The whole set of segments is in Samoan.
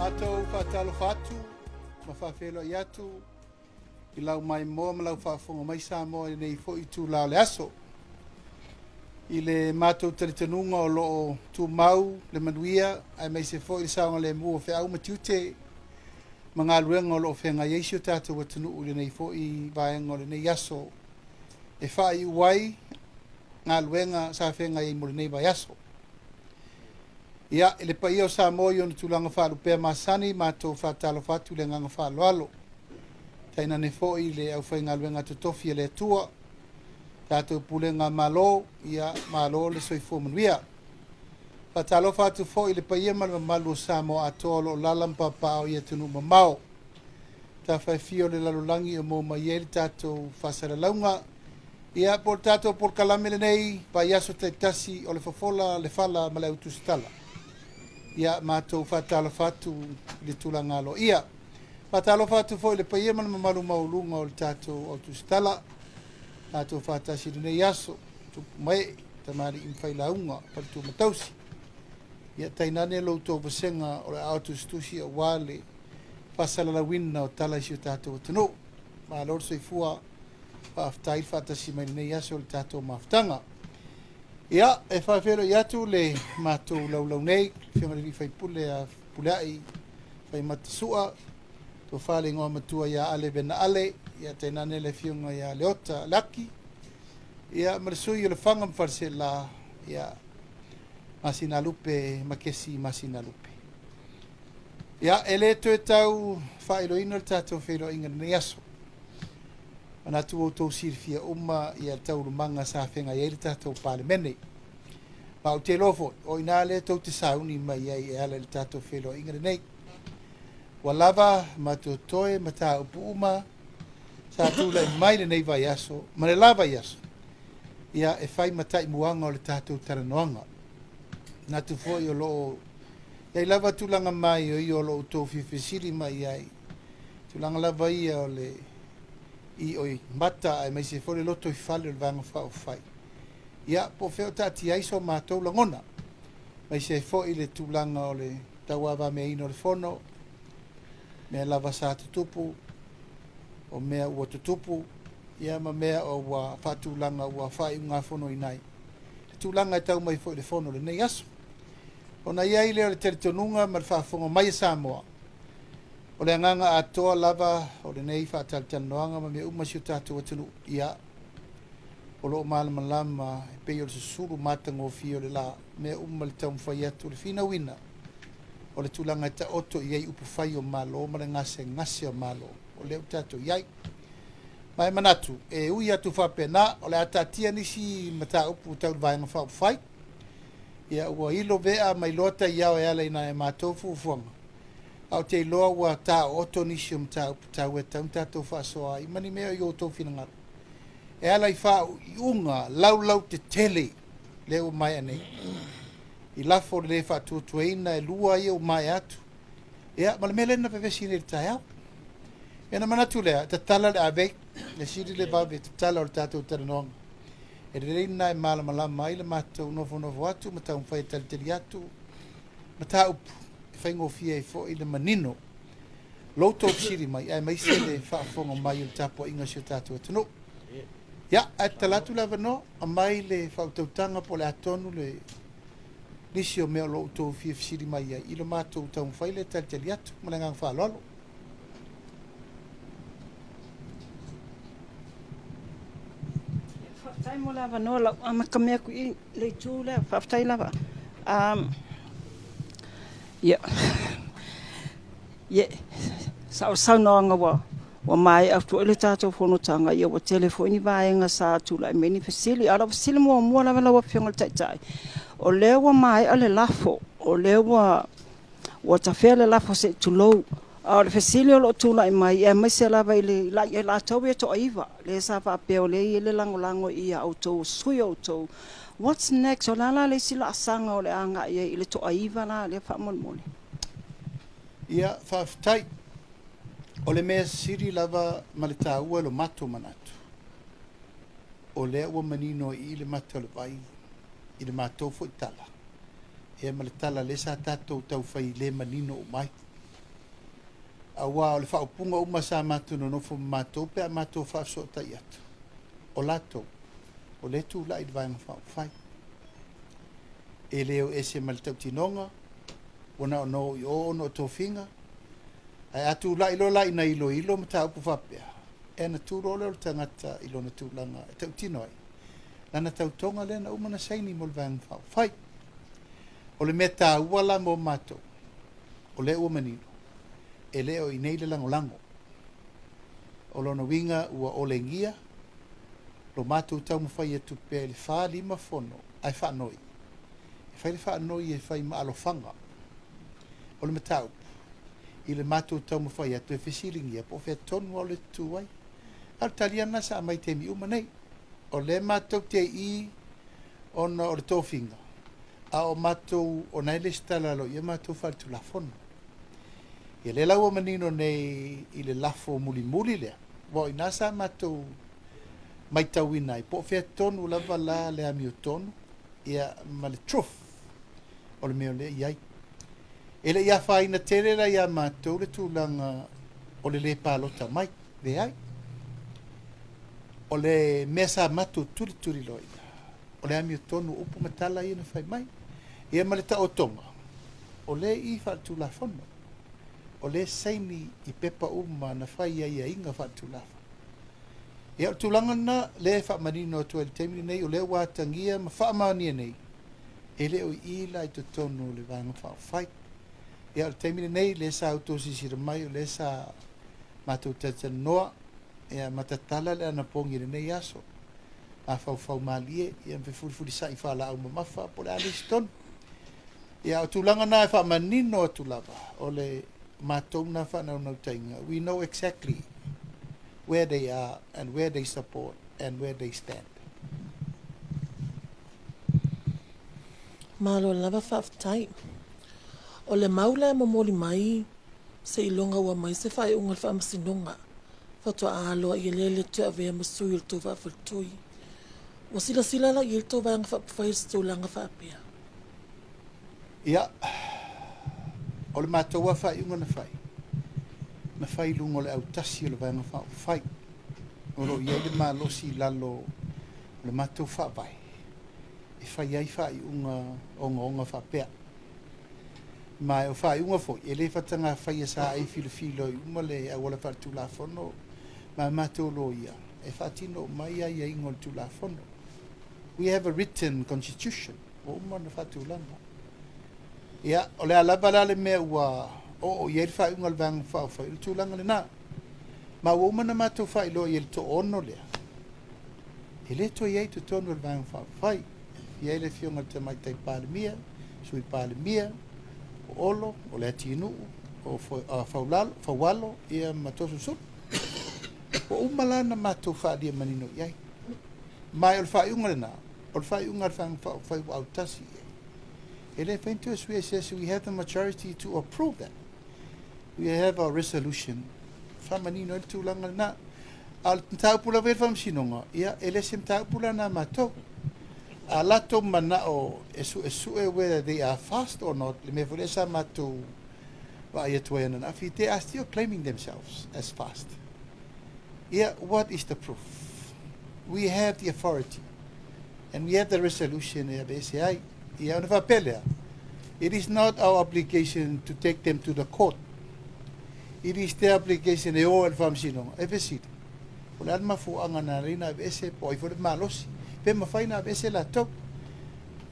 Matou faatalofa atu ma faafeiloai atu i lau maimoa ma lau faafofoga mai Samoa i lenei foi itula o le aso. I le matou talitonuga o lo o tumau le manuia aemaise foi le saogalemu o feau ma tiute ma galuega o lo o feagai ai si o tatou atunuu i lenei foi vaega o lenei aso e faaiu ai galuega sa feagai ai mo lenei vaiaso. Ia, i le paia o Samoa i ona tulaga faalupea masani, matou faatalofa atu i le agaga faaaloalo, tainane foi le aufaigaluega totofi a le Atua, tatou pulega a Malo, ia malo le soifua manuia. Faatalofa atu foi i le paia ma le mamalu o Samoa atoa o lo o alaala ma papaaao i atunuu mamao, tafa e fia o le lalolagi o maua mai ai le tatou faasalalauga, ia po o le tatou polokalame lenei vaiaso taitasi o le Fofola, le Fala ma le Autusitala. Ia matou faatalofa atu i le tulaga aloaia. Faatalofa atu foi i le paia ma le mamalu maualuga o le tatou Autusitala, tatou faatasi i lenei aso, tupu ma ee, tamalii ma failauga, faletua ma tausi. Ia tainane lo outou vasega o le aao tusitusi aua le faasalalauina o tala i si o tatou atunuu. Malo le soifua, faafetai le faatasi mai i lenei aso i le tatou mafutaga. Ia, e faafeiloai atu le matou laulau nei, le Afioga i le sui usufono ia Fepuleai Faimata Sua, tofa le igoa matua ia Ale Vena Ale, ia tainane le Afioga ia Leota Laki, ia ma le sui o Lefaga ma Faleaseela, ia Masinalupe Makesi Masinalupe. Ia, e le toe tau faailoaina le tatou feiloaiga i lenei aso. Manatu ua outou silafia uma ia taualumaga sa feagai ai le tatou Palemene. Ma ou te iloa foi, o i ina lea tou te sauni mai ai e ala i le tatou feiloaiga lenei. Ua lava ma totoe mataupu uma sa tulai mai lenei vaiaso ma le la vaiaso, ia e fai ma taimuaga o le tatou talanoaga. Manatu foi o lo o i ai lava tulaga maioio o lo o outou fia fesili mai ai, tulaga lava ia o le i mata aemaise foi le lotoifale o le Vaega Faaupufai. Ia, po o fea o taatia ai so matou lagona, aemaise ai foi le tulaga o le tauavameaina o le Fono, mea lava sa tutupu, o mea ua tutupu, ia ma mea o ua faatulaga ua faaiugafonoina ai le tulaga e tau mai foi i le Fono i lenei aso. Ona i ai lea o le talitonuga ma le faafofoga mai a Samoa, o le agaga atoa lava o lenei faatalatalanoaga ma mea uma i si o tatou atunuu, ia, o lo o malamalama e pei o le susulu matagofie o le la, mea uma le taumafai atu o le finauina o le tulaga e taoto i ai upufai o Malo ma le gasegase o Malo o lea ua tatou i ai. Ma e manatu, e ui atu faapena, o le a taatia nisi mataupu tau i le Vaega Faaupufai, ia ua ilo vea ma iloa taiao e ala i nai a matou fuafuaga, ae ou te iloa ua taooto nisi o mataupu taua e tatau ona tatou faasoa ai ma ni mea i o outou finagalo e ala i faaiuga laulautetele lea ua maea nei i lafo o le le faatuatuaina e lua ia ua maea atu, ia ma le mea lea na vevesi nei i le taeao. Ia ona manatu lea, tatala le avei, le sili le vave tatala o le tatou talanoaga. E lelei lena e malamalama ai le matou nofonofo atu ma taumafai e talitali atu mataupu e faigofie ai foi le manino lo outou fesili mai aemaise le faafofoga mai o le tapuaiga a si o tatou atunuu. Ia, ae tatala atu le avanoa, aumai le faautautaga po o le a tonu le nisi o mea o lo o outou fia fesili mai ai i lo matou taumafai lea e talitali atu. Ma le agaga faaaloalo. Faafetai mo le avanoa, o le a ou amatamea atu i le itu lea. Faafetai lava. Um, ia, yeah, sa o saunoaga ua ua maea foi le tatou fonotaga, ia ua tele foi ni vaega sa tulai mai ni fesili. A o lau fesili muamua lava lau Afioga i le Taitai, o lea ua maea le lafo, o lea ua ua tafea le lafo se i tulou. A o le fesili o lo o tulai mai, aemaise lava i le i latou ia e toaiva, lea sa faapea o lea e i ai le lagolago i a outou o sui o outou, what's next? O le a la le isi laasaga o le a agai ai i le toaiva la lea faamolemole? Ia, faafetai. O le mea sili lava ma le taua i lo matou manatu, o lea ua manino i i le mata o le vai i le matou foi tala, ia ma le tala lea sa tatou tau fai le manino uma ai. Aua o le faaupuga uma sa matou nonofo ma matou pe a matou faafesootai atu, o latou, o lea e tulai i le Vaega Faaupufai. E le o ese ma le tautinoga, ua na ona o i o ona o tofiga, ae a tulai loa la ina iloilo mataupu faapea, e ana tu loa lea o le tagata i lona tulaga e tautino ai lana tautoga lea na uma ona saini mo le Vaega Faaupufai. O le mea taua la mo matou, o lea ua manino, e le o i inei le lagolago. O lona uiga ua olegia lo matou taumafai atu pea i le 4, 5 fono ae faanoi. E fai le faanoi e fai ma alofaga o le mataupu i le matou taumafai atu e fesiligia po o fea tonu lava o le tu ai. A o le tali lava lena sa aumai i taimi uma nei. O lea matou te i ona o le tofiga, a o matou o na e lesitala loa ia matou faaletulafono. Ia lea la ua manino nei i le lafo mulimuli lea, aua o i ina sa matou matauina ai po o fea tonu lava la le amiotonu ia ma le truth o le mea o lea e i ai. E le i afaina tele la ia matou le tulaga o le lē palota mai, leai. O le mea sa matou tulituliloaina, o le amiotonu o upu ma tala ia na fai mai. Ia ma le taotoga, o lea e i i faaletulafono, o lea e saini i pepa uma na fai i aiaiga faaletulafono. Ia o le tulaga lena lea e faamanino atu ai i le taimi lenei, o lea ua atagia ma faamaonia nei, e le o i i la i totonu o le Vaega Faaupufai. Ia o le taimi lenei, lea sa outou silasila mai, o lea sa matou talatalanoa, ia ma tatala le anapogi i lenei aso, mafaufau malie, ia ma fefulifulisai faalaau mamafa po o le a le isi tonu. Ia o tulaga na e faamanino atu lava, o le matou na faanaunautaiga, we know exactly where they are and where they support and where they stand. Malo lava faafetai. O le mau la e momoli mai seiloga ua aumai se faaiuga a le Faamasinoga faatoa aloaia lea le toe avea ma sui o le tou faafaletui. Ua silasila la i ai le tou Vaega Faaupufai i se tulaga faapea? Ia, o le matou lava faaiuga na fai, na fai i luga o le autasi o le Vaega Faaupufai. O lo o i ai le malosi i lalo o le matou Faavae e fai ai faaiuga ogaoga faapea. Ma o faaiuga foi, e le faataga faia sa ai filofilo ai uma le auala faaletulafono ma matou loia e faatino uma ai aiaiga o le Tulafono. We have a written constitution ua uma ona faatulaga. Ia, o le a lava la le mea ua oo i ai le faaiuga a le Vaega Faaupufai, o le tulaga lena. Ma ua uma ona matou faailoa i ai le toaono lea, e le toe i ai i totonu o le Vaega Faaupufai. E i ai le Afioga i le Tamaitai Palemia, Sui Palemia, o Olo, o Leatinu'u, o Faulalo, Faualo, ia ma Toeolesulusulu. Ua uma la ona matou faaalia manino i ai. Ma o le faaiuga lena, o le faaiuga a le Vaega Faaupufai ua autasi i ai. E le mafai ona toe suia e se isi, we have the majority to approve that. We have our resolution. Faamanino ai le tulaga lena. A o le mataupu lava ia i le Faamasinoga, ia, e le o se mataupu la na matou. A latou manao e suesue whether they are fast or not, le mea foi lea sa matou vaai atu ai ananafi, they are still claiming themselves as fast. Ia, what is the proof? We have the authority and we have the resolution e aveese ai. Ia, ona faapea lea, it is not our obligation to take them to the court. It is their obligation e o i le Faamasinoga e fesili, o le a le mafuaaga na ala ai ona aveese, po o ai foi le malosi, pe mafai ona aveese latou.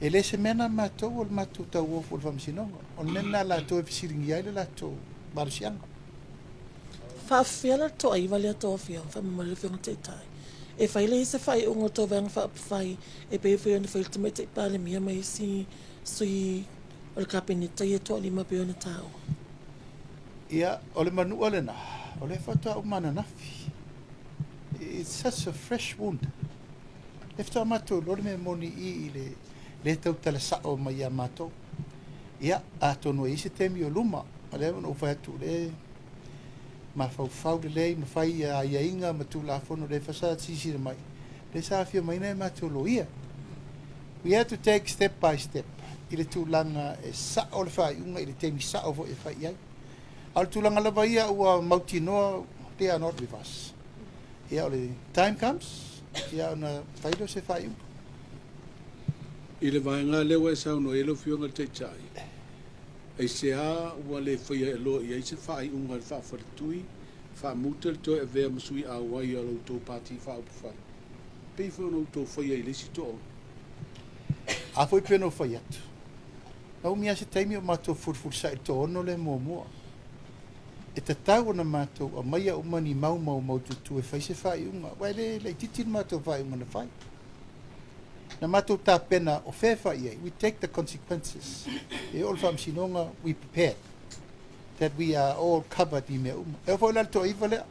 E le se mea na matou o le matou tauofo i le Faamasinoga, o le mea lena latou e fesiligia ai le latou malosiaga. Faafefea la le toaiva lea tou afioga, faamolemole le afioga Taitai, e fai lea i se faaiuga o le tou Vaega Faaupufai e pei foi ona fai le Tamaitai Palemia ma isi sui o le Kapeneta ia toalima pei ona taua? Ia, o le manua lena, o lea faatoa uma ananafi. It's such a fresh wound. Lea faatoa matou iloa le mea moni i i le le tautala sao mai ia matou. Ia, atonu e i ai se taimi o luma, o lea na ou fai atu, o lea e mafaufau lelei ma fai aiaiga ma Tulafono lea sa silasila mai, lea sa afio mai nai a matou loia. We had to take step by step i le tulaga e sao le faaiuga i le taimi sao foi e fai i ai. A o le tulaga lava ia ua mautinoa they are not with us. Ia o le time comes, ia ona fai lea o se faaiuga. I le vaega lea ua e saunoa i ai lau Afioga i le Taitai, aisea ua le faia loa i ai se faaiuga a le faafaletui, faamuta le toe avea ma sui auai o la outou Pati Faaupufai, pei foi ona outou faia i le isi toaono? A foi pei ona ou fai atu, na umi lava se taimi o matou fefulifulisai i le toaono lea muamua. E tatau ona matou aumaia uma ni mau maumaututu e fai se faaiuga, aua e le laitiiti le matou faaiuga na fai. Na matou tapena o fea e fai i ai, we take the consequences. E oo i le faamasinoga, we prepared that we are all covered i mea uma. E oo foi la i le toaiva lea,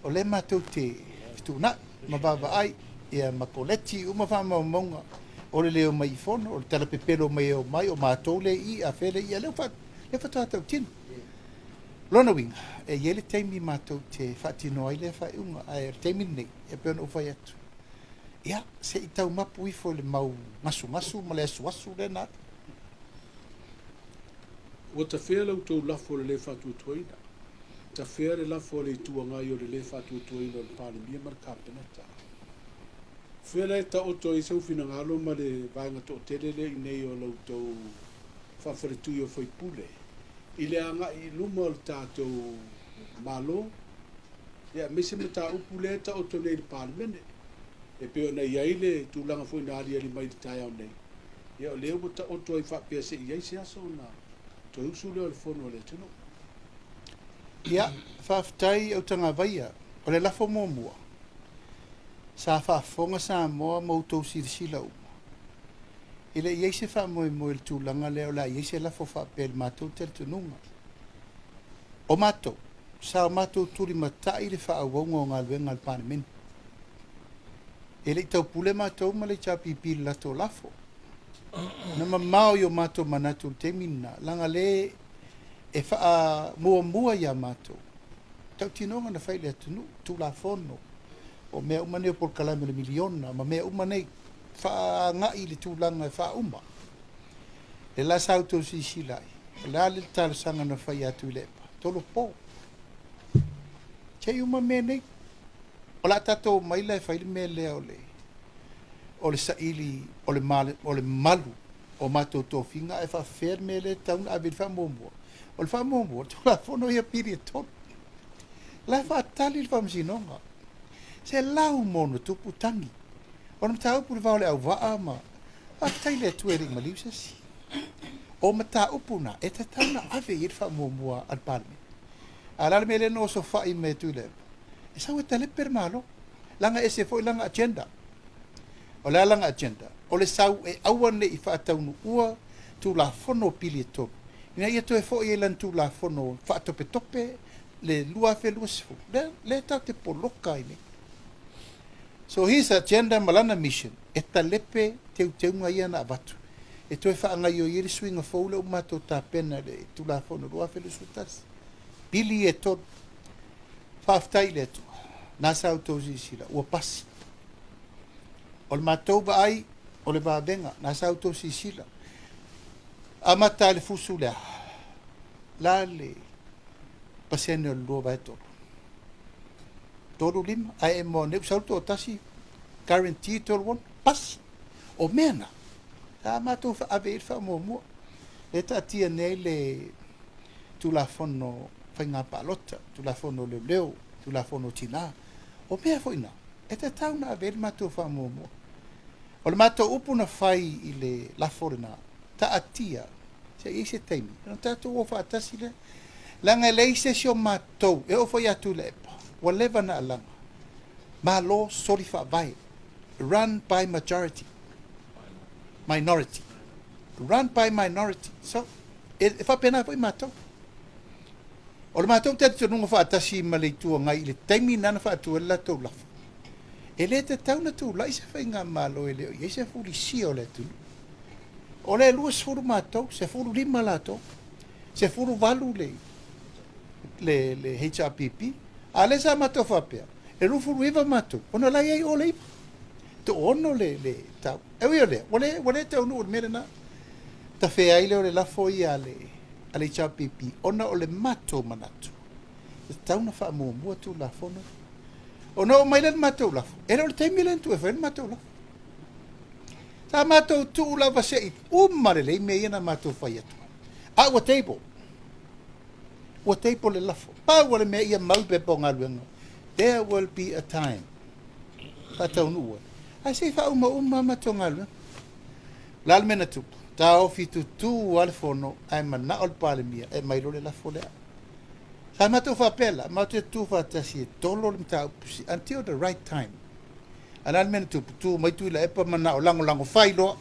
o lea matou te fetuunai ma vaavaai ia ma koleti uma faamaumauga o le le omai i fono, o le tala pepelo mai e omai, o matou le i, a fea le i, a lea ua lea faatoa tautino. Lona uiga, e i ai le taimi matou te faatino ai lea faaiuga, ae o le taimi lenei, e pei ona ou fai atu, ia, se i tau mapu ifo i le mau gasugasu ma le asuasu lea na alu. Ua tafea la outou lafo o le lē faatuatuaina. Tafea le lafo a le Itu Agai o le lē faatuatuaina o le Palemia ma le Kapeneta. O fea la e taoto ai sou finagalo ma le vaega toatele lea i inei o la outou faafaletui o faipule i le agai i luma o le tatou Malo, ia aemaise mataupu lea e taoto nei i le Palemene, e pei ona i ai le tulaga foi na aliali mai i le taeao nei, ia o lea ua taoto ai faapea se i i ai se aso ona toe usu lea o le Fono a le atunuu. Ia, faafetai Autagavaia. O le lafo muamua, sa faafofoga Samoa ma outou silasila uma, E le i i ai se faamoemoe i le tulaga lea o le a i ai se lafo faapea i le matou talitonuga. O matou, sa o matou tulimatai le faaauauga o galuega a le Palemene. E le i taupule matou ma le HRPP i le latou lafo. Na mamao i o matou manatu i le taimi lena, leaga le e faamuamua ia matou tautinoga na fai i le atunuu, Tulafono, o mea uma nei o polokalame o le miliona ma mea uma nei. Faaagai i le tulaga e faauma. Le la sa outou silasila ai, o le a le talosaga na fai atu i Tuilaepa? Tolopo. Se i uma mea nei. O le a tatou omai la e fai le mea lea o le o le saili o le o le malu o matou tofiga ae faafefea le mea lea e tatau ona ave i le faamuamua. O le faamuamua, o le Tulafono ia pili e tolu. La e faatali le Faamasinoga. 100+ tagi. O le mataupu i le va o le auvaa ma faafetai i le Atua e le i maliu se isi. O mataupu na e tatau ona ave i ai le faamuamua a le Palemene. A o le a le mea lea na osofai mai e Tuilaepa? E sau e talepe le Malo, leaga e ese foi lana agenda. O le a lana agenda? O le sau e aua ne i faataunuua Tulafono o pili e tolu, ina ia toe foi ai lana Tulafono faatopetope le 2020, lea, lea tatou te poloka ai nei. So his agenda ma lana mission e talepe teuteuga ia na avatu e toe faagaioi ai le suiga fou lea ua matou tapena i le Tulafono 2021. Pili e tolu. Faafetai i le Atua, na sa outou silasila ua pasi. O le matou vaai o le vavega, na sa outou silasila. Amata i le fusu le a? La le pasene o le 2/3. 3 5 ae e moa nei ua sau le toatasi guarantee 3 6 pasi. O mea na, sa matou ave i ai le faamuamua. Lea e taatia nei le Tulafono Faiga Palota, Tulafono o Leoleo, Tulafono o Tina. O mea foi na, e tatau ona ave i ai le matou faamuamua. O le matou upu na fai i le lafo lena, taatia se i ai se taimi ona tatou o faatasi lea. Leaga e leai se isi o matou e oo foi ia Tuilaepa ua leva ona alaga. Malo soli faavae, run by majority, minority, run by minority. So, e, e faapena foi matou. O le matou talitonuga faatasi ma le Itu Agai i le taimi lena na faatu ai le latou lafo, e le tatau ona tulai se faigamalo e le o i ai se fulisia o le atunuu. O le 20 matou, 15 latou, 18 le, le, le HRPP, a o lea sa matou faapea, e 29 matou, ona o la e i ai o le iva. Toono le, le tau. E ui o lea, ua le, ua le taunuu i le mea lena. Tafea ai lea o le lafo ia a le a le HRPP ona o le matou manatu e tatau ona faamuamua Tulafono ia. Ona oo mai lea i le matou lafo, e le o le taimi lea na tuu e fai ai le matou lafo. Sa matou tuu lava se i uma lelei mea ia na matou fai atu ai. A ua table. Ua table le lafo. Pau o le mea ia mau i pepa o galuega. There will be a time. Faataunuu ai. Ae se i faaumauma a matou galuega. O le a le mea na tupu? Taofi tutū lava le fono ae manao le Palemia e aumai loa le lafo lea. Sa matou faapea la, matou te tutu faatasi e tolo le mataupu until the right time. A o le a le mea na tupu? Tu mai Tuilaepa manao lagolago fai loa.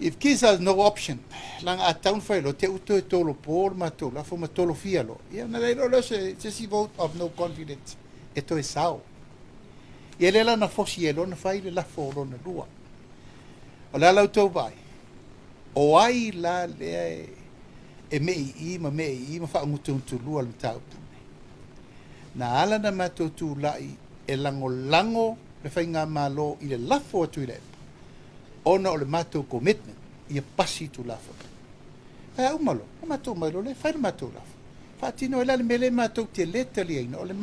If gives us no option, leaga a tau na fai loa, te u toe tolopo le matou lafo ma tolofia loa. Ia ona leai loa lea o se isi vote of no confidence e toe sao. Ia lea la na fosi ai loa na fai le lafo lona lua. O le a la outou vaai? O ai la lea e meii ma meii ma faagutugutulua le mataupu lenei? Na ala ona matou tulai e lagolago le Faigamalo i le lafo a Tuilaepa ona o le matou commitment ia pasi Tulafono. Ae a uma loa, ona matou omai loa lea fai le matou lafo. Faatino ai la le mea lea matou te le taliaina, o le,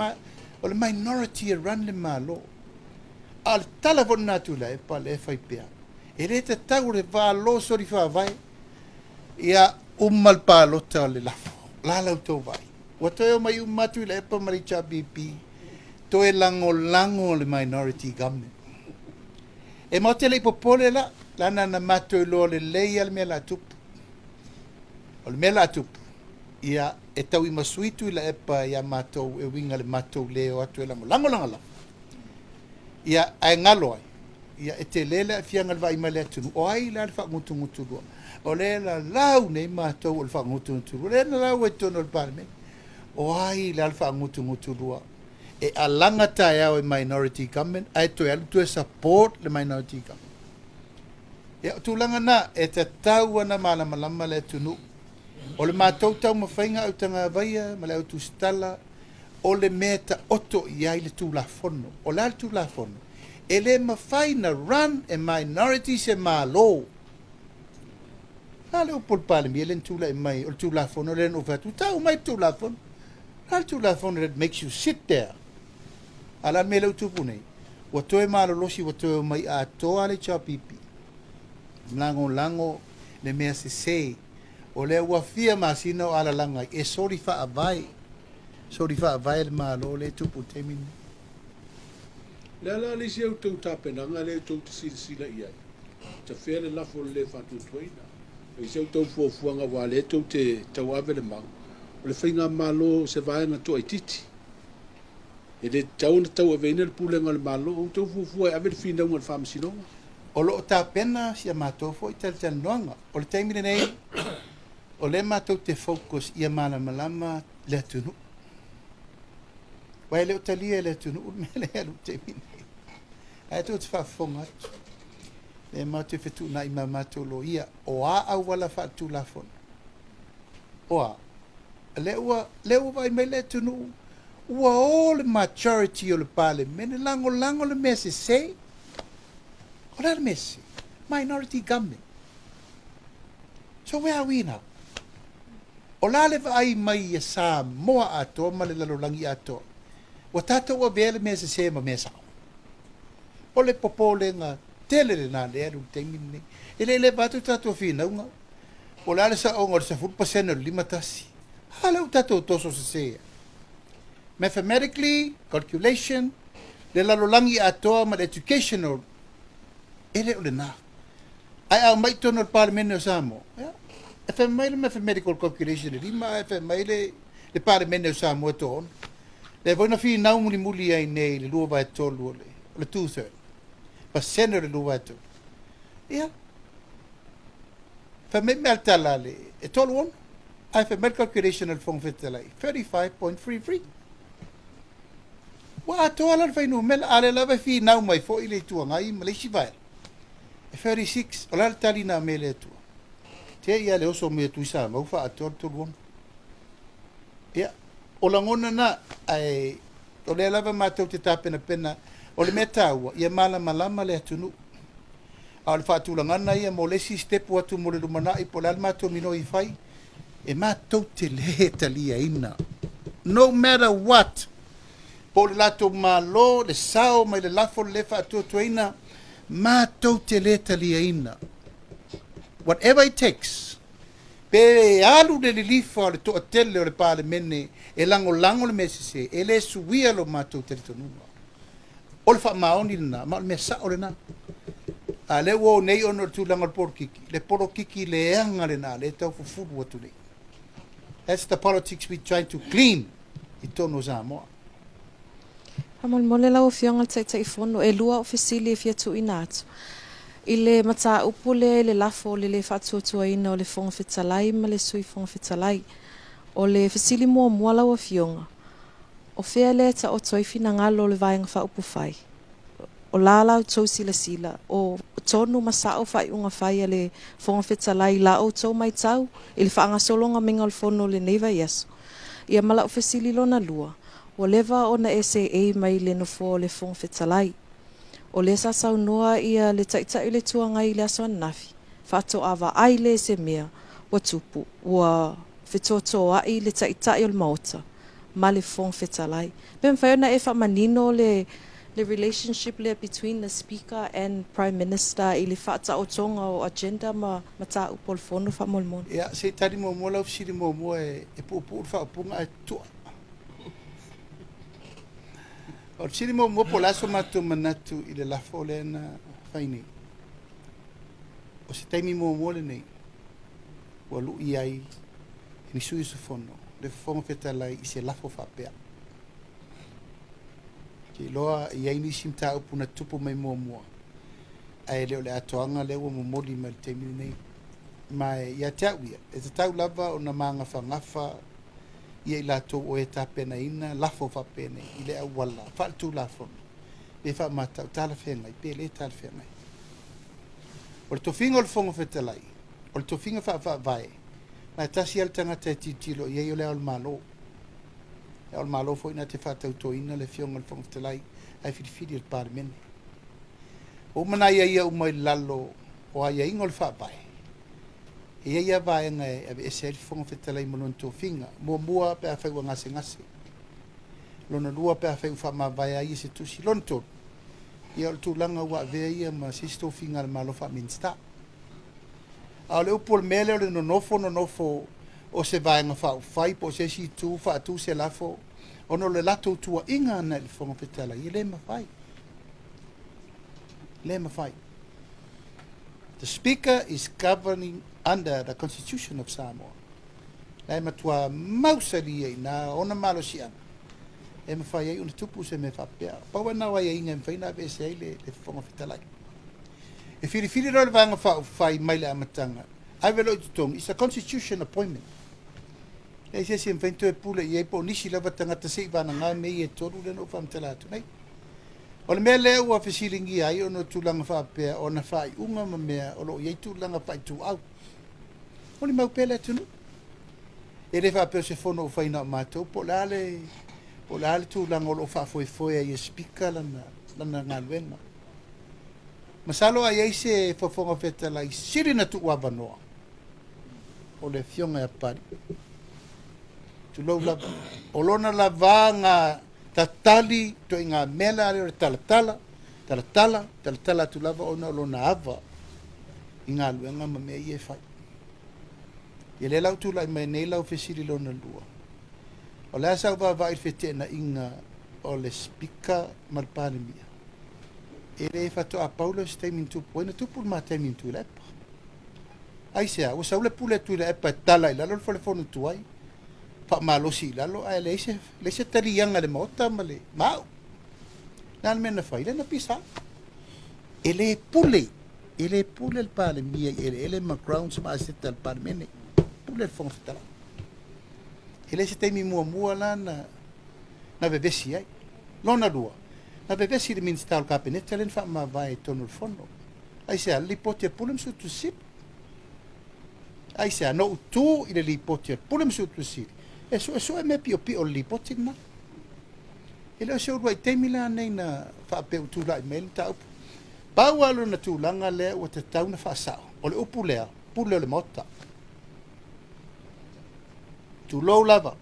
o le minority e run le Malo. A o le tala foi lena a Tuilaepa lea e fai pea, e le tatau o le valo soli faavae ia uma le palota o le lafo. O le a la outou vaai? Ua toe omai uma atu i le EPA ma le HRPP, toe lagolago le minority government. E matou te le i popole la, leaga na matou iloa lelei lava le mea o le a tupu. O le mea o le a tupu, ia e tauimasui Tuilaepa ia matou e uiga i le matou le o atu e lagolago lana lafo. Ia, ae galo ai, ia e tele le aafiaga i le vaai mai a le atunuu, o ai la le faagutugutulua? O lea e lalau nei matou o le faagutugutulua, o lea e lalau ai i totonu o le Palemene, o ai la le faagutugutulua? E alaga taeao e minority government ae toe alu toe support le minority government. Ia, o tulaga na, e tatau ona malamalama le atunuu. O le matou taumafaiga autagavaia ma le autusitala, o le mea e taoto i ai le Tulafono. O le a le Tulafono? E le mafai na run e minority se Malo. O le a le upu a le Palemia lea na tulai mai, o le Tulafono lea na ou fai atu, tau mai le Tulafono. O le a le Tulafono that makes you sit there? A o le a le mea lea ua tupu nei? Ua toe malolosi, ua toe omai atoa le HRPP. Lagolago le mea sese. O lea ua fia masina o alalaga ai, e soli faavae. Soli faavae le Malo lea e tupu i le taimi lenei. O le a la le isi a outou tapenaga lea tou te silasila i ai, tafea le lafo o le le faatuatuaina? O isi a outou fuafuaga aua o lea tou te tauave le mau, o le faigamalo o se vaega toaitiiti. E le tatau ona tauaveina le pulega o le Malo. O outou fuafua e ave le finauga i le Faamasinoga? O lo o tapena si a matou foi talatalanoaga. O le taimi lenei, o lea matou te focus ia malamalama le atunuu. Aua e le o talia e le atunuu le mea lea e alu i le taimi nei. Ae tou te faafofoga atu, lea matou te fetuunai ma matou loia, o a auala faaletulafono? O a? Lea ua, lea ua vaai mai le atunuu, ua o le majority o le Palemene lagolago le mea sese. O le a le mea sese? Minority government. So where are we now? O le a le vaai mai ia Samoa atoa ma le lalolagi atoa? Ua tatou avea le mea sese ma mea sao. O le popolega tele lena lea e alu i le taimi lenei. E le i leva atu le tatou finauga, po o le a le saoga o le 10% o le 51. A lea ua tatou toso sese ai. Mathematically, calculation, le lalolagi atoa ma le educational, e le o lena. Ae a omai i totonu o le Palemene o Samoa, ia, e fai mai le mathematical calculation e lima ae fai mai le, le Palemene o Samoa e toaono. Lea foi na finau mulimuli ai nei i le 2/3 o le, o le two-third, pasene o le 2/3. Ia, fai mai mea le tala a le, e 36, ae fai mai le calculation a le Fofoga Fetalai, 35.33. Ua atoa la le fuainumera, a o lea lava e finau mai foi le Itu Agai ma le isi vaega. E 36, o le a le tali na aumai e le Atua? Te i a le oso mai a Tuisamau faaatoa le 36. Ia, o lagona na, ae o lea lava matou te tapenapena, o le mea taua, ia malamalama le atunuu. A o le faatulagana ia mo le isi sitepu atu mo le lumanai, po o le a le matou minoi e fai, E matou te lē taliaina, no matter what, po o le latou Malo, le sao mai le lafo le lē faatuatuaina, matou te lē taliaina. Whatever it takes, pe alu le lilifa o le toatele o le Palemene e lagolago le mea sese, e lē suia lo matou talitonuga. O le faamaoni lena, ma o le mea sao lena. A lea ua o nei ona o le tulaga o le polokiki, le polokiki leaga lena lea e tau fufulu atu nei. That's the politics we trying to clean i totonu o Samoa. Faamolemole lau Afioga i le Taitaifono, e lua au fesili e fia tuuina atu. I le mataupu lea i le lafo o le le faatuatuaina o le Fofoga Fetalai ma le Sui Fofoga Fetalai. O le fesili muamua lau Afioga, O fea lea e taoto ai finagalo o le Vaega Faaupufai? O la la outou silasila, o tonu ma sao faaiuga fai a le Fofoga Fetalai i la outou maitau i le faagasologa maiga o le Fono i lenei vaiaso. Ia ma lau fesili lona lua, ua leva ona e seei mai le Nofoa o le Fofoga Fetalai. O lea sa saunoa ia le Taitai o le Itu Agai i le aso ananafi, faatoa vaai lea i se mea ua tupu, ua fetoatoai le Taitai o le Maota ma le Fofoga Fetalai. Pe mafai ona e faamanino le le relationship lea between the Speaker and Prime Minister i le faataotoga o agenda ma mataupu o le Fono faamolemole. Ia, se i tali muamua lau fesili muamua e puupuu le faaupuga ae toa. O le fesili muamua po o le a so matou manatu i le lafo lea na fai nei. O se taimi muamua lenei ua lui ai e ni sui usufono le Fofoga Fetalai i se lafo faapea. Ou te iloa e i ai nisi mataupu na tupu mai muamua, ae le o le atoaga lea ua momoli mai i le taimi lenei. Ma e ia te au ia, e tatau lava ona magafagafa ia i latou o e tapenaina lafo faapenei i le auala faaletulafono pe faamatau talafeagai pe le talafeagai. O le tofiga o le Fofoga Fetalai, o le tofiga faa-Faavae, ma e tasi lava le tagata e tilotilo i ai o le Ao o le Malo. Le Ao o le Malo foi na te faatautoina le Afioga i le Fofoga Fetalai ae filifili e le Palemene. Ua uma ona aiaia uma i lalo o aiaiga o le Faavae, e i ai lava vaega e aveese ai le Fofoga Fetalai ma lona tofiga. Muamua, pe afai ua gasegase. Lona lua, pe afai ua faamavae ai ia se tusi. Lona tolu, ia o le tulaga ua avea ia ma se isi tofiga a le Malo faa-Minisita. A o le upu o le mea lea o le nonofo nonofo o se Vaega Faaupufai po o se isi itu faatu se lafo ona o le latou tuuaiga ana i le Fofoga Fetalai, e le mafai. Le mafai. The Speaker is governing under the Constitution of Samoa. La e matua mausali ai nā ona malosiaga e mafai ai ona tupu se mea faapea. Pau lena o aiaiga e mafai ona aveese ai le, le Fofoga Fetalai. E filifili loa le Vaega Faaupufai mai le amataga, ave loa i totonu, it's a constitution appointment. Leai se isi e mafai ona toe pule i ai po o nisi lava tagata se i vanaga mea ia e tolu lea na ou faamatala atu nei. O le mea lea ua fesiligia ai ona o tulaga faapea o ana faaiuga ma mea o lo o i ai tulaga faaituau. Molimau pea le atunuu. E le faapea o se fono ua fai na o matou po o le a le, po o le a le tulaga o lo o faafoefoe ai e Speaker lana, lana galuega. Masalo a i ai se Fofoga Fetalai sili na tuuavanoa, o le Afioga ia Papalii. Tulou lava. O lona lava ga tatali ituaiga mea la lea o le talatala, talatala, talatala atu lava ona o lona ava i galuega ma mea ia e fai. Ia lea la ua tulai mai nei lau fesili lona lua, o le a sau vaavaai i le feteenaiga o le Speaker ma le Palemia? E le faatoa pau lea o se taimi na tupu ai, na tupu le ma taimi ma Tuilaepa. Aisea? Ua sau le pule a Tuilaepa e tala i lalo le fale fono tuai, faamalosi i lalo, ae leai se, leai se taliaga i le Maota ma le ma au. Le a le mea na fai? Lea na pisa. E le pule, e le pule le Palemia i eleele ma grounds ma aseta a le Palemene. Pule le Fofoga Fetalai. E le se taimi muamua la na, na vevesi ai. Lona lua, na vevesi le Minisita o le Kapeneta lea na faamavae i totonu o le Fono. Aisea? Le lipoti a Pule ma Suetusi Sili. Aisea? Na ou tu i le lipoti a Pule ma Suetusi Sili e suesue mea piopio o le lipoti lena. E le o se uluai taimi la nei na faapea ua tulai mai ai le mataupu. Pau lava lona tulaga lea ua tatau ona faasao, o le upu lea, pule o le Maota. Tulou lava,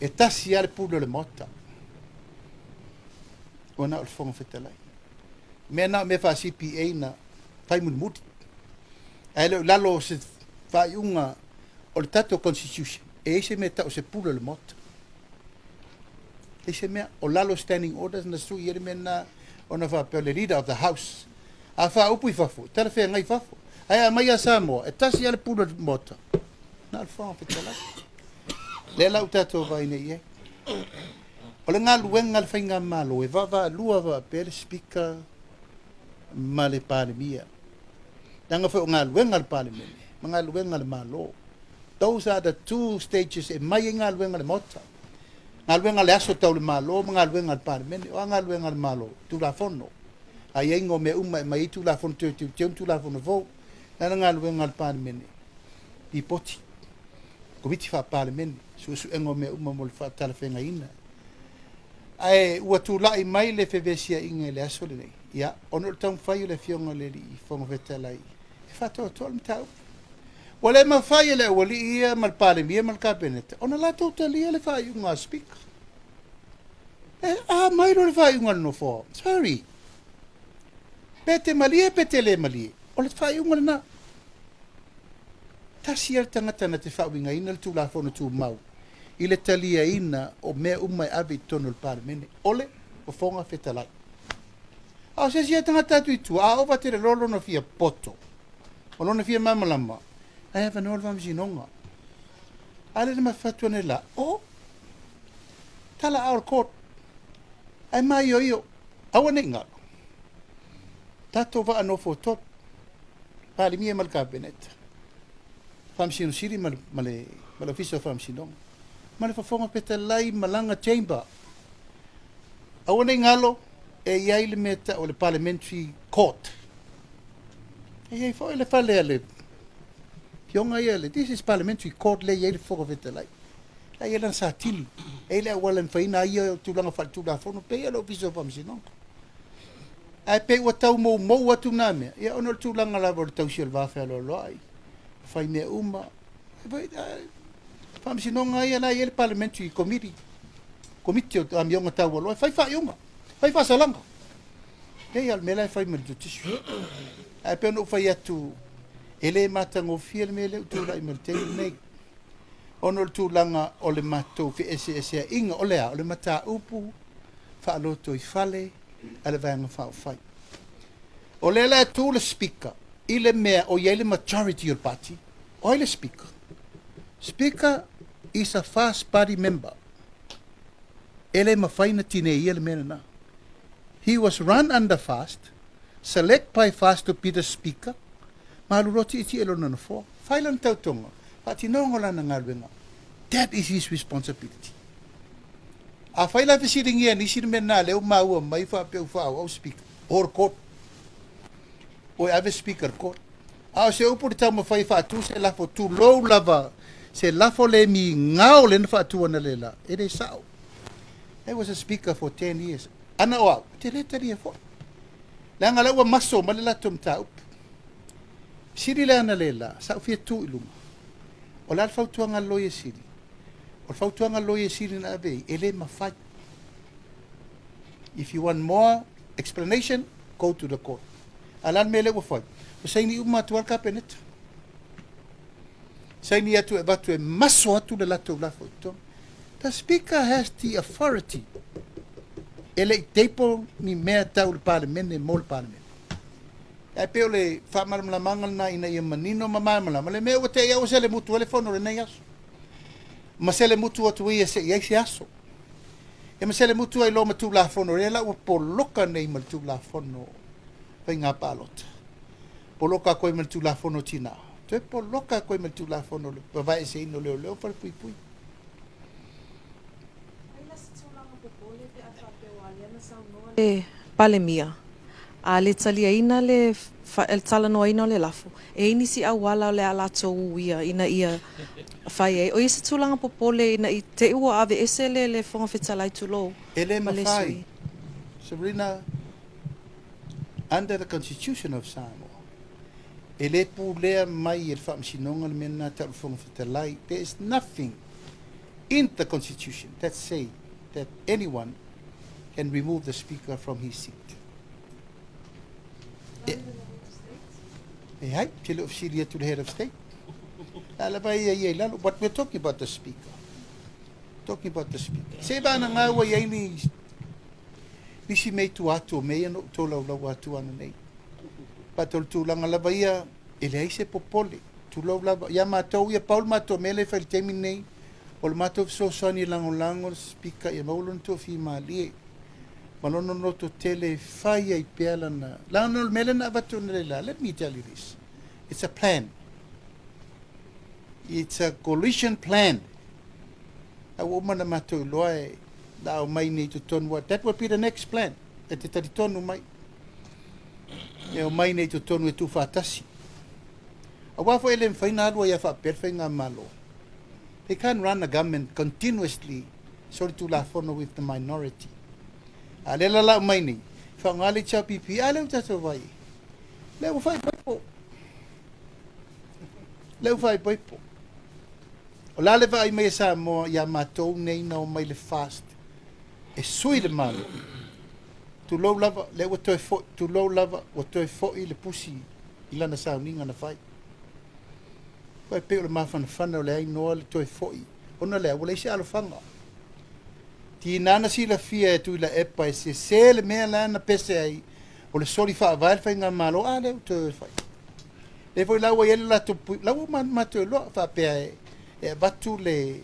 e tasi lava le pule o le Maota, ua na o le Fofoga Fetalai. O mea na o mea faa-CPA na fai mulimuli. Ae le o i lalo o se faaiuga o le tatou Constitution, e i ai se mea e tau o se pule o le Maota. E leai se mea. O lalo o Standing Orders na sui ai le mea lena ona faapea o le Leader of the House. A faaupu i fafo, e talafeagai i fafo. Ae a aumai ia Samoa, e tasi lava le pule o le Maota, na o le Fofoga Fetalai. Lea la ua tatou vaai nei i ai. O le galuega a le Faigamalo e vaavaalua faapea le Speaker ma le Palemia. Leaga foi o galuega a le Palemene ma galuega a le Malo. Those are the two stages e mai ai galuega a le Maota. Galuega a le aso tau le Malo ma galuega a le Palemene. O a galuega a le Malo? Tulafono. Aiaiga o mea uma e aumai ai Tulafono toe teuteu ma Tulafono fou. O le a le galuega a le Palemene? Lipoti. Komiti Faa-Palemene. Suesuega o mea uma mo le faatalafeagaiina. Ae ua tulai mai le fevesiaiga i le aso lenei, ia, ona o le taumafai o le Afioga i le Alii Fofoga Fetalai e faatoatoa le mataupu. Ua le mafai e le aualii ia ma le Palemia ma le Kapeneta ona latou talia le faaiuga a Speaker. E a mai loa le faaiuga a le Nofoa. Sorry. Pe te malie pe te le malie, o le faaiuga lena. Tasi lava le tagata na te faauigaina le Tulafono Tumau i le taliaina o mea uma e ave i totonu o le Palemene, o le Fofoga Fetalai. A o se isi lava tagata atu i tua, a ova tele loa lona fia poto, o lona fia malamalama, ae avanoa le Faamasinoga. A lea na mafatu ane la, o, tala ao le court, ae maioio, aua ne i galo, tatou vaa nofo tolu, Palemia ma le Kapeneta, Faamasino Sili ma le, ma le, ma le Ofisa o Faamasinoga, ma le Fofoga Fetalai ma lana Chamber. Aua ne i galo, e i ai le mea tau o le Parliamentary Court. E i ai foi le fale a le Afioga ia, le, this is Parliamentary Court lea e i ai le Fofoga Fetalai. La e i ai lana satili, e i ai le auala e mafai ona ai ia tulaga faaletulafono, pei lava o le Ofisa o Faamasinoga. Ae pei ua tau moumou atu na mea, ia ona o le tulaga lava o le tausi o le va fealoaloai, fai mea uma. Faamasinoga ia la e i ai le Parliamentary Committee, Komiti o Amioga Taualoa e fai faaiuga, fai faasalaga. Pei lava o le mea la e fai ma le Judiciary. Ae pei ona ou fai atu, e le matagofie le mea lea ua tulai mai i le taimi lenei, ona o le tulaga o le matou feeseeseaiga, o le a? O le mataupu faalotoifale a le Vaega Faaupufai. O lea la e tu le Speaker i le mea o i ai le majority o le Pati. O ai le Speaker? Speaker is a first party member. E le mafai ona tineia le mea lena. He was run under fast, select by fast to be the Speaker, ma alu loa tietie lona nofoa. Fai lana tautoga, faatinoga o lana galuega. That is his responsibility. Afai la e fesiligia e nisi le mea lena lea ua maua mai faapea ua faaauau Speaker, o le court. Oi ave Speaker i le court. A o se upu i le taumafai e faatu se lafo, tulou lava, se lafo le migao lea na faatu analeila, e le sao. I was a Speaker for 10 years. Ana o au, ou te le talia foi. Leaga la ua maso mai le latou mataupu. Sili le analeila, sa ou fia tu i luga. O le a le fautuaga a le Loia Sili? O le fautuaga a le Loia Sili na ave ai, e le mafai. If you want more explanation, go to the court. A o le a le mea lea ua fai? Ua saini uma atu lava le Kapeneta. Saini atu e avatu e maso atu le latou lafo i totonu. The Speaker has the authority. E le i table ni mea tau le Palemene mo le Palemene. Ae pei o le faamalamalamaga lena ina ia manino ma malamalama le mea ua te i a ua selemutu ai le fono i lenei aso. Ma selemutu atu ia se i ai se aso. E ma selemutu ai loa ma Tulafono, lea la ua poloka nei ma le Tulafono Faiga Palota. Poloka atu ai ma le Tulafono Tina. Toe poloka atu ai ma le Tulafono o le Vavaeeseina o Leoleo Falepuipui. Ai la se tulaga popole pe a faapea ua lea na saunoa le Palemia a le taliaina le talanoaina o le lafo, e i ai nisi auala o le a latou uia ina ia fai ai. O ia se tulaga popole ina i te i ua aveese le le Fofoga Fetalai tulou E le ma le mafai, sui. Sabrina, under the Constitution of Samoa, e le pulea mai e le Faamasinoga le mea lena tau le Fofoga Fetalai. There is nothing. in the constitution that say that anyone can remove the speaker from his seat. E, e hai, te le ofisili atu le head of state. La lava ia ia i lalo, but we're talking about the speaker. Talking about the speaker. Se vana ngā ua iai ni nisi mea i tua atu o mea ia na ou tolaulauina atu ananei. But o le tulaga lava ia, e leai se popole, tulou lava. Ia matou ia, pau le matou mea lea e fai i le taimi lenei, o le matou fesoasoani e lagolago le Speaker ia maua lona toafimalie ma lona loto tele e fai ai pea lana, leaga o le mea lea na avatu analeila, let me tell you this, it's a plan. It's a coalition plan. A ua uma ona matou iloa e la aumai nei i totonu, what, that will be the next plan, e te talitonu mai, e aumai nei i totonu e tuufaatasi. Aua foi e le mafai ona alu ai a faapea le faigamalo. They can't run a government continuously solitulafono with the minority. A lea la la aumai nei, faaaoga le HRPP, a lea ua tatou vaai i ai. Lea ua faaipoipo. Lea ua faaipoipo. O le a le vaai mai a Samoa iā matou nei na omai le FAST e sui le Malo? Tulou lava, lea ua toe foi, tulou lava, ua toe foi le pusi i lana sauniga na fai. Aua e pei o le mafanafana o le ainoa le toe foi, ona lea ua leai se alofaga. Tiga na silafia e Tuilaepa e sese le mea la na pese ai, o le soli faavae le faigamalo, a lea ua toe fai. Lea foi la ua i ai le latou pui, la ua matou iloa faapea e, e avatu le,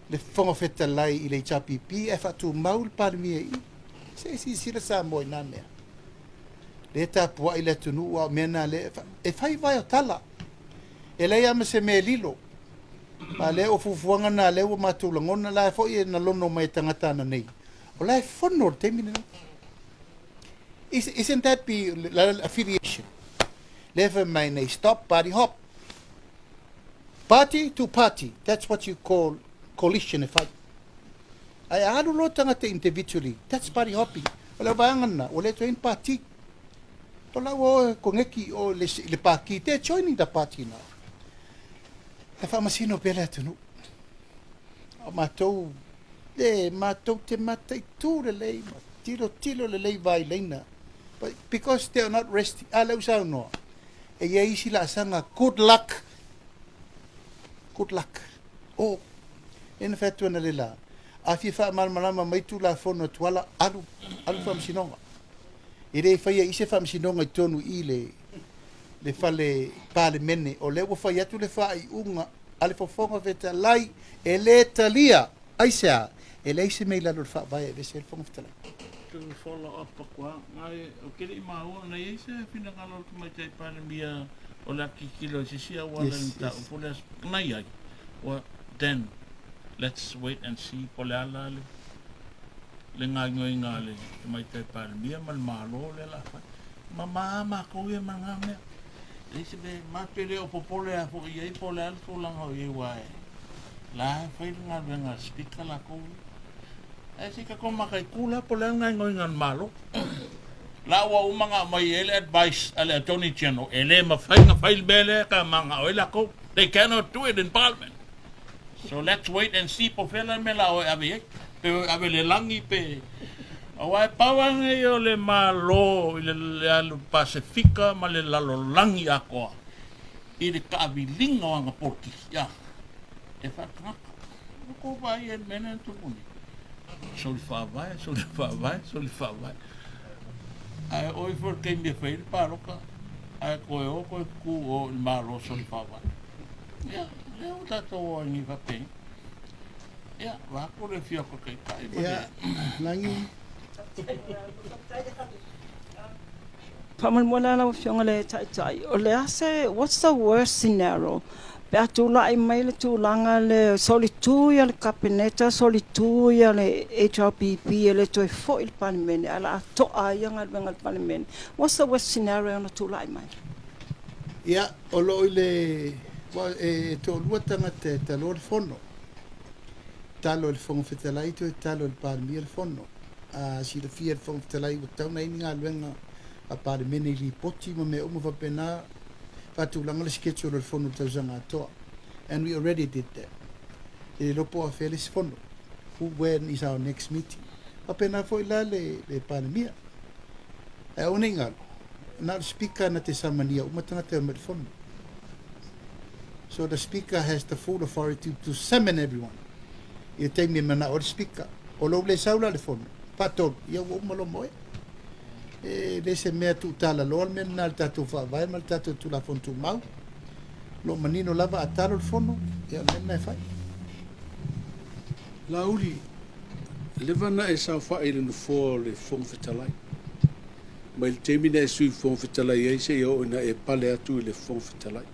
le Fofoga Fetalai i le HRPP ae faatumau le Palemia i i. Se i silasila Samoa i na mea. Lea e tapuai le atunuu a o mea na lea e fai vae o tala. E leai lava ma se mea e lilo. A lea o fuafuaga na lea ua matou lagona la foi e na lono mai e tagata ananei. O la e fono le taimi lenei. Isn't that be affiliation? Lea fai mai nei, stop party hop. Party to party, that's what you call coalition e fai. Ae a alu loa tagata individually, that's party hopping. O le vaega lena, ua le toe i ai ni pati. O la ua o e koneki o le, le paki, they're joining the party now. E faamasino pea le atunuu. O matou, e matou te mataitu lelei ma tilotilo lelei vailaina. But because they are not resting, a lea ua saunoa, e i ai isi laasaga, good luck, good luck. Oh, lea na fai atu ana le la, a fia faamalamalama mai Tulafono a Tuala, alu, alu faamasinoga. E le faia i se faamasinoga i totonu i le, le fale Palemene, o lea ua fai atu le faaiuga a le Fofoga Fetalai, e le talia. Aisea? E leai se mea i lalo o le Faavae e aveese ai le Fofoga Fetalai. To follow up aku a, ngai, ou te le i maua, na i ai se finagalo o le Tamaitai Palemia o le a tilotilo i se isi auala i le mataupu lea, na i ai, ua, then let's wait and see po o le a la le, le gaoioiga a le Tamaitai Palemia ma le Malo lea o le a fai. Mama matou ia ma lena mea. Leai se mea, matou te le o popole lava foi i ai po o le a le tulaga o i ai aua e la e fai le galuega a le Speaker latou ia. Ae se i tatou mataitu la po o le a le gaoioiga a le Malo. La ua uma ona aumai ai le advice a le Attorney General e le mafai ona fai le mea lea e mananao ai latou. They cannot do it in Parliament. So let's wait and see po o fea la le mea o le a o e ave i ai. Pe o e ave i le lagi pe... Aua e pau lava lenei o le Malo i le alu Pasefika ma le lalolagi atoa i le taaviliga o ana polokiki, a, e faatagata. Ua tou vaai ai i le mea lea na tupu nei. Soli faavae, soli faavae, soli faavae. Ae oo ifo i le taimi e fai ai le palota, ae toe o toe tutu o i le Malo soli faavae. Ia, lea ua tatou o ai nei faapena. Ia, vaeatu le afio atu a Taitai ma le... Ia, Lagi. Faamolemole lava lau Afioga i le Taitai, o le a se, what's the worst scenario pe a tulai mai le tulaga le solitu ia le Kapeneta, solitu ia le HRPP e le toe foi le Palemene ae o le a to'a ai ia galuega a le Palemene. What's the worst scenario e ono tulai mai? Ia, o lo o i le, aua e toalua tagata e taloa le fono. Talo e le Fofoga Fetalai toe talo e le Palemia le fono. A silafia e le Fofoga Fetalai ua tatau ona i ai ni galuega a Palemene i lipoti ma mea uma faapena, faatulaga le schedule o le fono i le tausaga atoa. And we already did that. E le iloa po o afea le isi fono. Who, when is our next meeting? Faapena foi la le, le Palemia. Ae aua ne i galo, na o le Speaker na te samania uma tagata e omai i le fono. So the Speaker has the full authority to summon everyone i le taimi e manao ai le Speaker. O lou le sau la i le fono, faatolu, ia ua uma loa ma oe. E le se mea tuutalaloa le mea lena i le tatou Faavae ma le tatou Tulafono Tumau. O lo o manino lava a talo le fono, ia o le mea lena e fai. Laauli, leva na e saofai i le nofoa o le Fofoga Fetalai. Mai le taimi na e Sui Fofoga Fetalai ai seia oo ina e pale atu i le Fofoga Fetalai.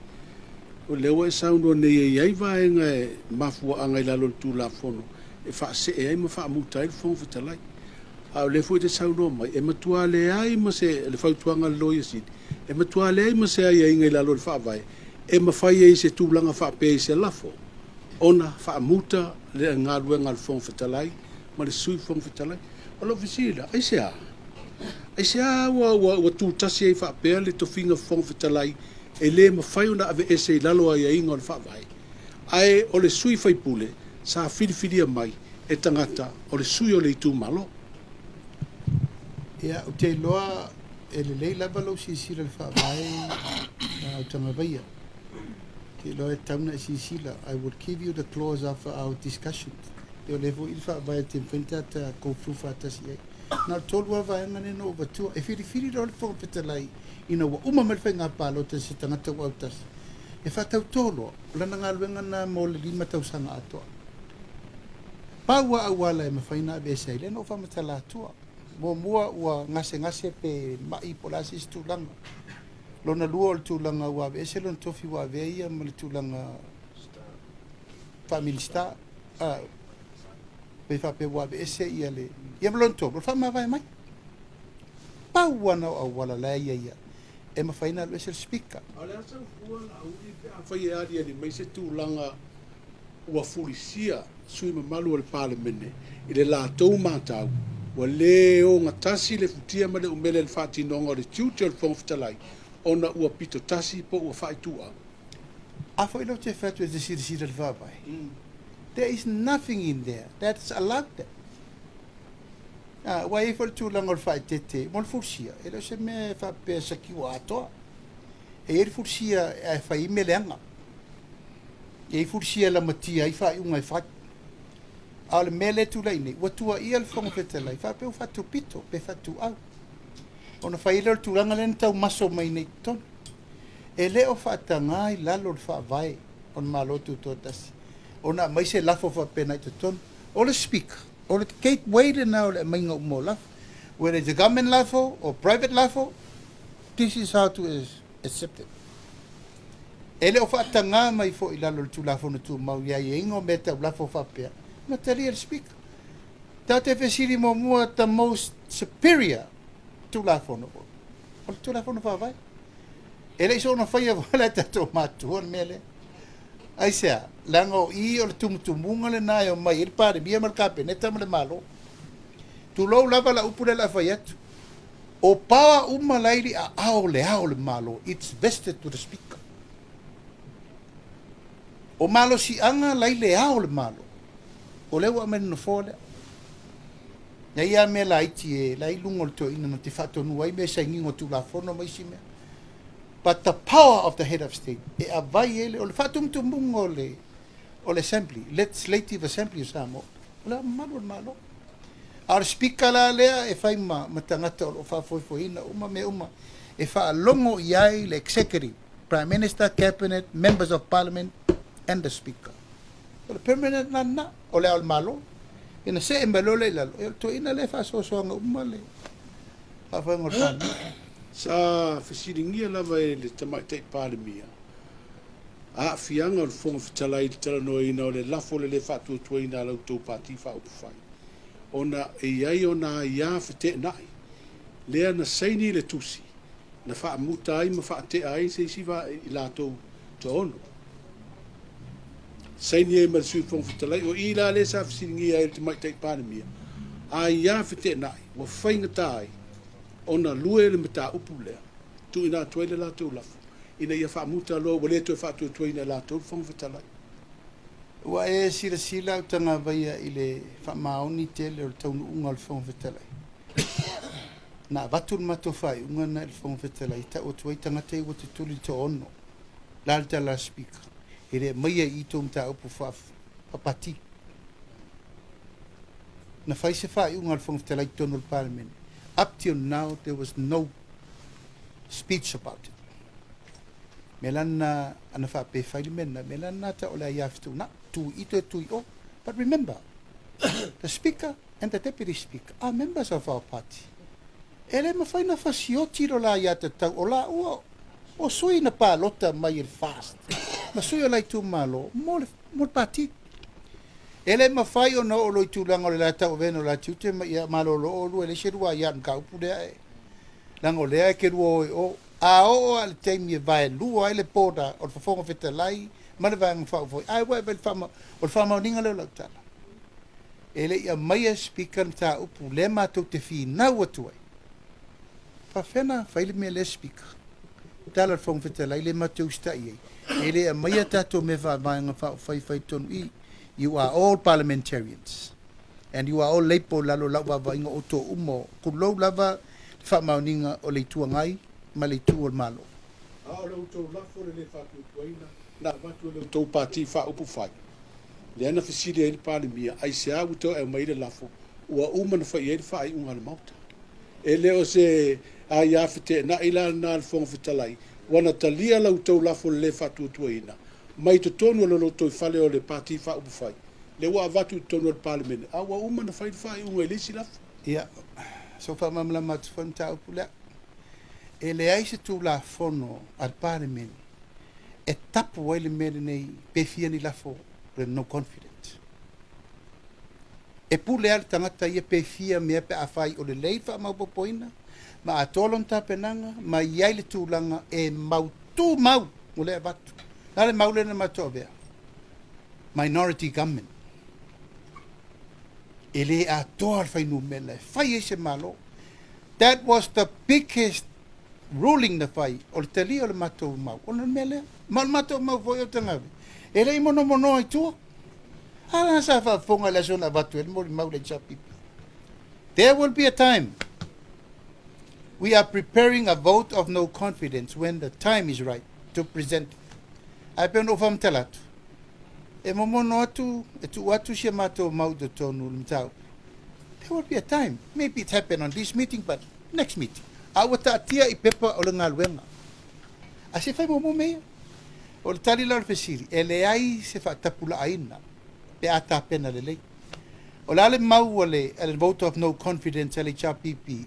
O lea ua e saunoa nei e i ai vaega e mafuaaga i lalo o le Tulafono e faasee ai ma faamuta ai le Fofoga Fetalai. A o lea foi e te saunoa mai, e matua leai ma se, le fautuaga a le Loia Sili, e matua leai ma se aiaiga i lalo o le Faavae e mafai ai i se tulaga faapea i se lafo ona faamuta le galuega a le Fofoga Fetalai ma le Sui Fofoga Fetalai. O lau fesili la, aisea? Aisea ua, ua, ua tutasi ai faapea le tofiga Fofoga Fetalai e le mafai ona aveese i lalo o aiaiga o le Faavae, ae o le sui faipule sa filifilia mai e tagata o le sui o le itumalo? Ia, ou te iloa e lelei lava lou silasila i le Faavae a Autagavaia. Ou te iloa e tatau ona e silasila. I will give you the clause after our discussion. E o lea foi le Faavae e te mafai ona tata go through faatasi ai. Na o le tolu lava vaega lea na ou avatua. E filifili loa le Fofoga Fetalai ina ua uma mai le faiga palota i se tagata ua autasi. E faatauto loa, o lana galuega lena mo le lima tausaga atoa. Pau lava auala e mafai ona aveese ai, lea na ou faamatala atua. Muamua ua gasegase pe mai po o le a se isi tulaga. Lona lua o le tulaga ua aveese lona tofi ua avea ia ma le tulaga faa-Minisita, pe faapea ua aveese ia le... Ia ma lona tolu, o le faamavae mai. Pau lava na o auala la e ia ia e mafai ona alu ese le Speaker. A o le a sau fua Laauli pe afai e aliali mai se tulaga ua fulisia sui mamalu o le Palemene i le latou matau ua le ogatasi le futia ma le umele i le faatinoga o le tiute o le Fofoga Fetalai ona ua pitotasi po ua faaituau. A foi lea ou te fai atu e te silasila i le Faavae, there is nothing in there that's allowed that. Ua i ai foi le tulaga o le faaeteete mo le fulisia, e le o se mea e faapea e secure atoa. E i ai le fulisia ae fai ai mea leaga. E i ai fulisia e lamatia ai faaiuga e fai. A o le mea lea e tulai nei, ua tuuaia le Fofoga Fetalai faapea ua faatupito pe faatuau. Ona fai ai lea o le tulaga lea na taumaso mai nei i totonu. E le o faataga i lalo o le Faavae o le Malo Tutoatasi ona aumai se lafo faapena i totonu. O le Speaker, o le gateway lena o le aumaiga uma o lafo. Whether it's a government lafo or private lafo, this is how to accept it. E le o faatagā mai foi i lalo o le Tulafono Tumau i aiaiga o mea tau lafo faapea, na talia e le Speaker. Tatou te fesili muamua the most superior Tulafono, o le Tulafono Faavae. E le i soona faia foi la e tatou matua le mea lea. Aisea? Leaga o i o le tumutumuga lena e omai ai le Palemia ma le Kapeneta ma le Malo. Tulou lava lau upu lea o le a fai atu. O power uma la i le aao o le Ao o le Malo, it's vested to the Speaker. O malosiaga la i le Ao o le Malo, o lea ua aumai le nofoa lea. E i ai lava mea laiti e la i luga o le toeaina na te faatonu ai mea sainiga o Tulafono ma isi mea. But the power of the head of state e avai ai le, o le faatumutumuga o le, o le Assembly, Legislative Assembly o Samoa, o le mamalu o le Malo. A o le Speaker la lea e fai ma, ma tagata o lo o faafoefoeina uma mea uma e faalogo i ai le Executive, Prime Minister, Cabinet, Members of Parliament and the Speaker. O le permanent la lena, o le Ao o le Malo. Ina see mai loa lea i lalo, e o le toeaina lea e faasoasoaga uma le faafoega o le Palemia. Sa fesiligia lava e le Tamaitai Palemia aafiaga o le Fofoga Fetalai i le talanoaina o le lafo o le le faatuatuaina a la outou Pati Faaupufai ona e i ai ona aia feteenai lea na saini le tusi na faamuta ai ma faatea ai se isi i latou toaono. Saini ai ma le Sui Fofoga Fetalai, o i la lea sa fesiligia ai le Tamaitai Palemia, aia feteenai ua faigata ai ona lue le mataupu lea, tuuina atu ai le latou lafo ina ia faamuta loa ua le toe faatuatuaina e latou le Fofoga Fetalai. Ua e silasila au tagavaia i le faamaoni tele o le taunuuga o le Fofoga Fetalai. Na avatu le matou faaiuga lena i le Fofoga Fetalai e tau atu ai tagata ia ua tutuli le toaono. O le a le tala a le Speaker? E le aumaia i i tou mataupu faa-Pati. Na fai se faaiuga a le Fofoga Fetalai i totonu o le Palemene. Up till now there was no speech about it. Mea la na ana faapea e fai le mea lena, mea la lena ta o le aia fetuunai, tu i toe tu i o. But remember, the Speaker and the Deputy Speaker are members of our party. E le mafai na fasioti lo la ia tatau o la ua o sui na palota mai e le FAST ma sui o la itumalo mo le, mo le pati. E le mafai ona oo lo i tulaga o le la tau avena o la tiute ma ia malolo o lua e le se lua ia mkaupu lea e. Leaga o lea e ke lua o i o. A oo lava i le taimi e vaelua ai le border o le Fofoga Fetalai ma le Vaega Faaupufai, ai ua e vaai i le faama, o le faamaoniga lea o lau tala. E le i aumaia e Speaker le mataupu lea matou te finau atu ai. Faafefea ona fai le mea lea Speaker? Tala a le Fofoga Fetalai lea matou te usitai i ai, e le aumaia tatou mea faa-Vaega Faaupufai e fai i totonu i i. You are all parliamentarians and you are all label i lalo o lau vaavaaiga o outou uma o tulou lava le faamaoniga o le Itu Agai ma le Itu o le Malo. A o le outou lafo o le le faatuatuaina na avatu e le outou Pati Faaupufai, lea na fesili ai le Palemia, aisea ua toe aumai le lafo ua uma ona fai i ai le faaiuga a le Maota? E le o se aia feteenai la lena a le Fofoga Fetalai, ua na talia la outou lafo o le le faatuatuaina mai totonu o le lotoifale o le Pati Faaupufai, lea ua avatu i totonu o le Palemene, a ua uma ona fai le faaiuga i le isi lafo. Ia, se i ou faamalamalama atu foi le mataupu lea. E leai se Tulafono a le Palemene e tapu ai le mea lenei pe fia ni lafo o le no confidence. E pule lava le tagata ia pe fia mea pe afai o lelei le faamaopoopoina ma atoa lona tapenaga ma i ai le tulaga e mautu mau o lea e avatu. O le a le mau lea na matou avea? Minority government. E le atoa le fuainumera e fai ai se Malo. That was the biggest ruling na fai o le talia o le matou mau ona o le mea lea. Ma o le matou mau foi o Tagave e le i monomonoa i tua. A la sa faafofoga i le aso na avatu ai le molimau le HRPP. There will be a time we are preparing a vote of no confidence when the time is right to present it. Ae pei ona ou faamatala atu, e momono atu, e tuu atu si a matou mau i totonu o le mataupu. There will be a time. Maybe it happen on this meeting, but next meeting. A ua taatia i pepa o le galuega. A se fai muamua mea ia. O le tali la o le fesili, e leai se faatapulaaina pe a tapena lelei. O le a le mau a le, a le vote of no confidence a le HRPP?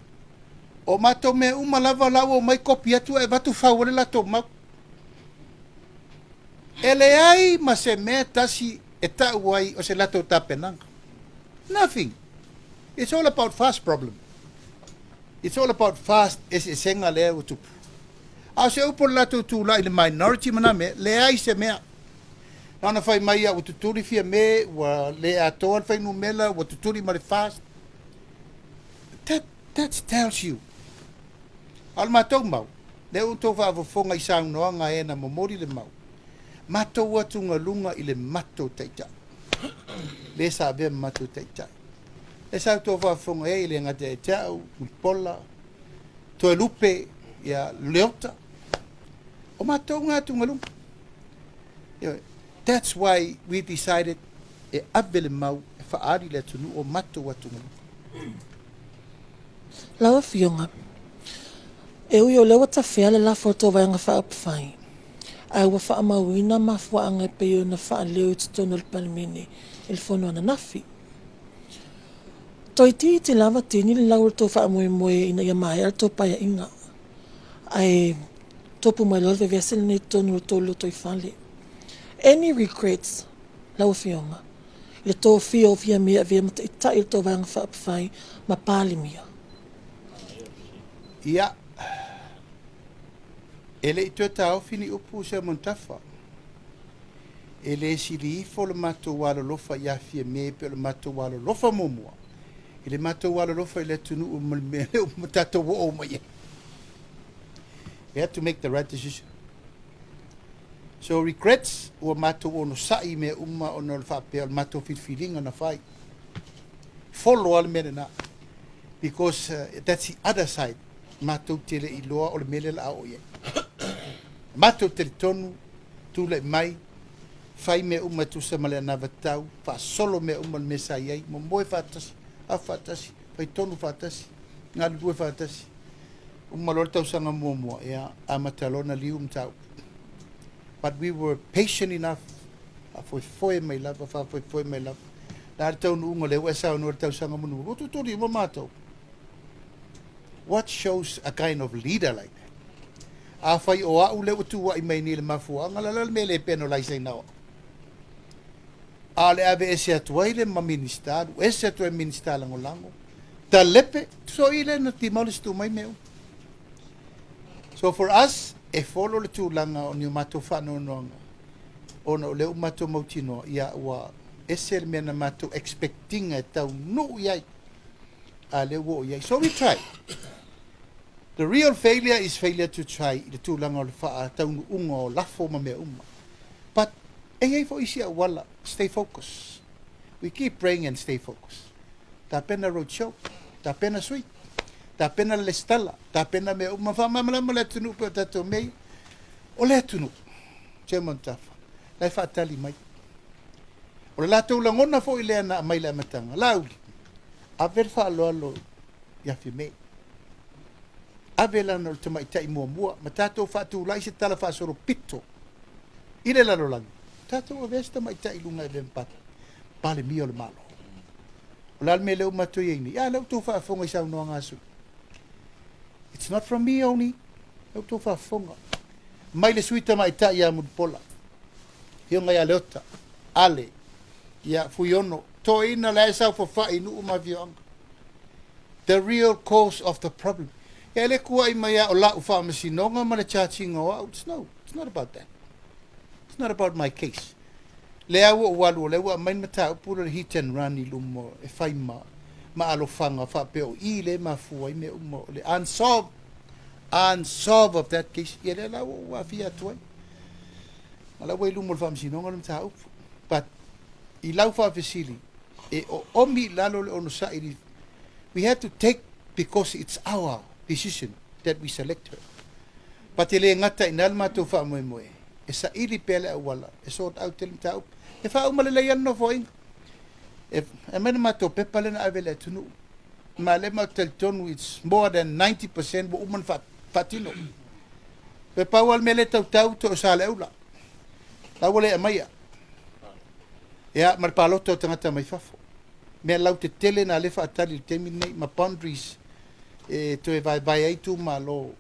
O matou mea uma lava la ua omai kopi atu ae avatu fau ai le latou mau. E leai ma se mea tasi e tau ai o se latou tapenaga. Nothing. It's all about fast problem. It's all about fast eseesega lea ua tupu. A o se upu o le latou tulai i le minority ma na mea, leai se mea. Na ona fai mai ia ua tutuli Fiame, ua le atoa le fuainumera, ua tutuli ma le fast. That, that tells you. A o le matou mau, lea ua outou faafofoga i saunoaga a e na momoli le mau, matou atugaluga i le matou taitai. Le sa avea ma matou taitai. Lea sa outou faafofoga i ai, e le gata ia te au, Mulipola, Toelupe, ia Leota. O matou ngā atugaluga. Ioe. That's why we decided e ave le mau e faaali le atunuu o matou atugaluga. Lau Afioga, e ui o lea ua tafea le lafo a le tou Vaega Faaupufai, ae ua faamauina mafuaaga e pei ona faaleo i totonu o le Palemene i le fono ananafi. Toeitiiti lava tini le lau o le tou faamoemoe ina ia maea le tou paeaiga, ae tupu mai loa le vevesi lenei i totonu o le tou lotoifale. Any regrets, lau Afioga, i le tofia o Fiamē e avea ma Taitai o le tou Vaega Faaupufai ma Palemia? Ia, e le i toe taofi ni upu Seamontafa. E le sili ifo le matou alolofa ia Fiamē pei o le matou alolofa muamua i le matou alolofa i le atunuu ma le mea lea ua tatou oo mai ai. We had to make the right decision. So regrets, ua matou onosai i mea uma ona o le faapea o le matou filifiliga na fai. Follow lava le mea lena because that's the other side, matou te le iloa o le mea lea o le a oo i ai. Matou talitonu, tulai mai, fai mea uma e tusa ma le anavatau, faasolo mea uma i le mea sa i ai, momoe faatasi, afu faatasi, fai tonu faatasi, galulue faatasi. Uma loa le tausaga muamua, ia, amata loa ona liu mataupu. But we were patient enough, faafoefoe mai lava, faafoefoe mai lava. O le a le taunuuga lea ua e saunoa i le tausaga mulimuli? Ua tutuli uma matou. What shows a kind of leader like that? Afai o au lea ua tuuai mai nei i le mafuaaga, la le mea le penalize ai na o au. A o le aveese atu ai le ma Minista, alu ese atu ai Minista Lagolago, talepe, so i lea na demolish uma ai mea uma. So for us, e follow le tulaga o ni o matou faanoanoaga, ona o lea ua matou mautinoa, ia ua ese le mea na matou expect ina e taunuu i ai, a lea ua oo i ai. So we try. The real failure is failure to try i le tulaga o le faataunuuga o lafo ma mea uma. But e i ai foi isi auala, stay focus. We keep praying and stay focus. Tapena road show, tapena sui, tapena le lesitala, tapena mea uma, faamalamalama le atunuu pei o tatou mea ia. O le atunuu, Chairman Tafa, la e faatali mai. O le latou lagona foi lea na aumai i le amataga, Laauli, ave le faaaloalo ia Fiame. Ave lana o le tamaitai muamua ma tatou faatulai se tala faasolopito i le lalolagi, tatou avea se tamaitai i luga e avea ma Palemia o le Malo. O le a le mea lea ua matou i ai nei? A, lea ua outou faafofoga i saunoaga a sui. It's not from me only. Lea ua outou faafofoga. Mai le sui tamaitai ia Mulipola, Afioga ia Leota, Ale, ia Fuiono, toeaina la e saofafai i nuu ma afioaga. The real cause of the problem. Ia e le kuai mai a o lau faamasinoga ma le charge ina o au. It's no, it's not about that. It's not about my case. Lea ua ou alu o lea ua aumai le mataupu lea o le hit and run i luma e fai ma ma alofaga faapea o i lea e mafua ai mea uma o le unsolved unsolved of that case ia lea la ua ou aafia atu ai. Ma la ua i luma o le faamasinoga le mataupu. But i lau faafesili e oomi i lalo le onosai i we had to take because it's our decision that we select her. But e le gata i ina le matou faamoemoe, e saili pea le auala e sort out ai le mataupu. E faauma lelei lava le nofoaiga. E aumai le matou pepa lea na ave i le atunuu, ma lea matou te talitonu it's more than 90% ua uma ona faatino. Toe pau lava le mea lea e tautau, toe o Saleaula, la ua le aumaia. Ia, ma le palota o tagata mai fafo. Mea lautetele na lea e faatali i le taimi lenei, ma boundaries e toe vaevae ai itumalo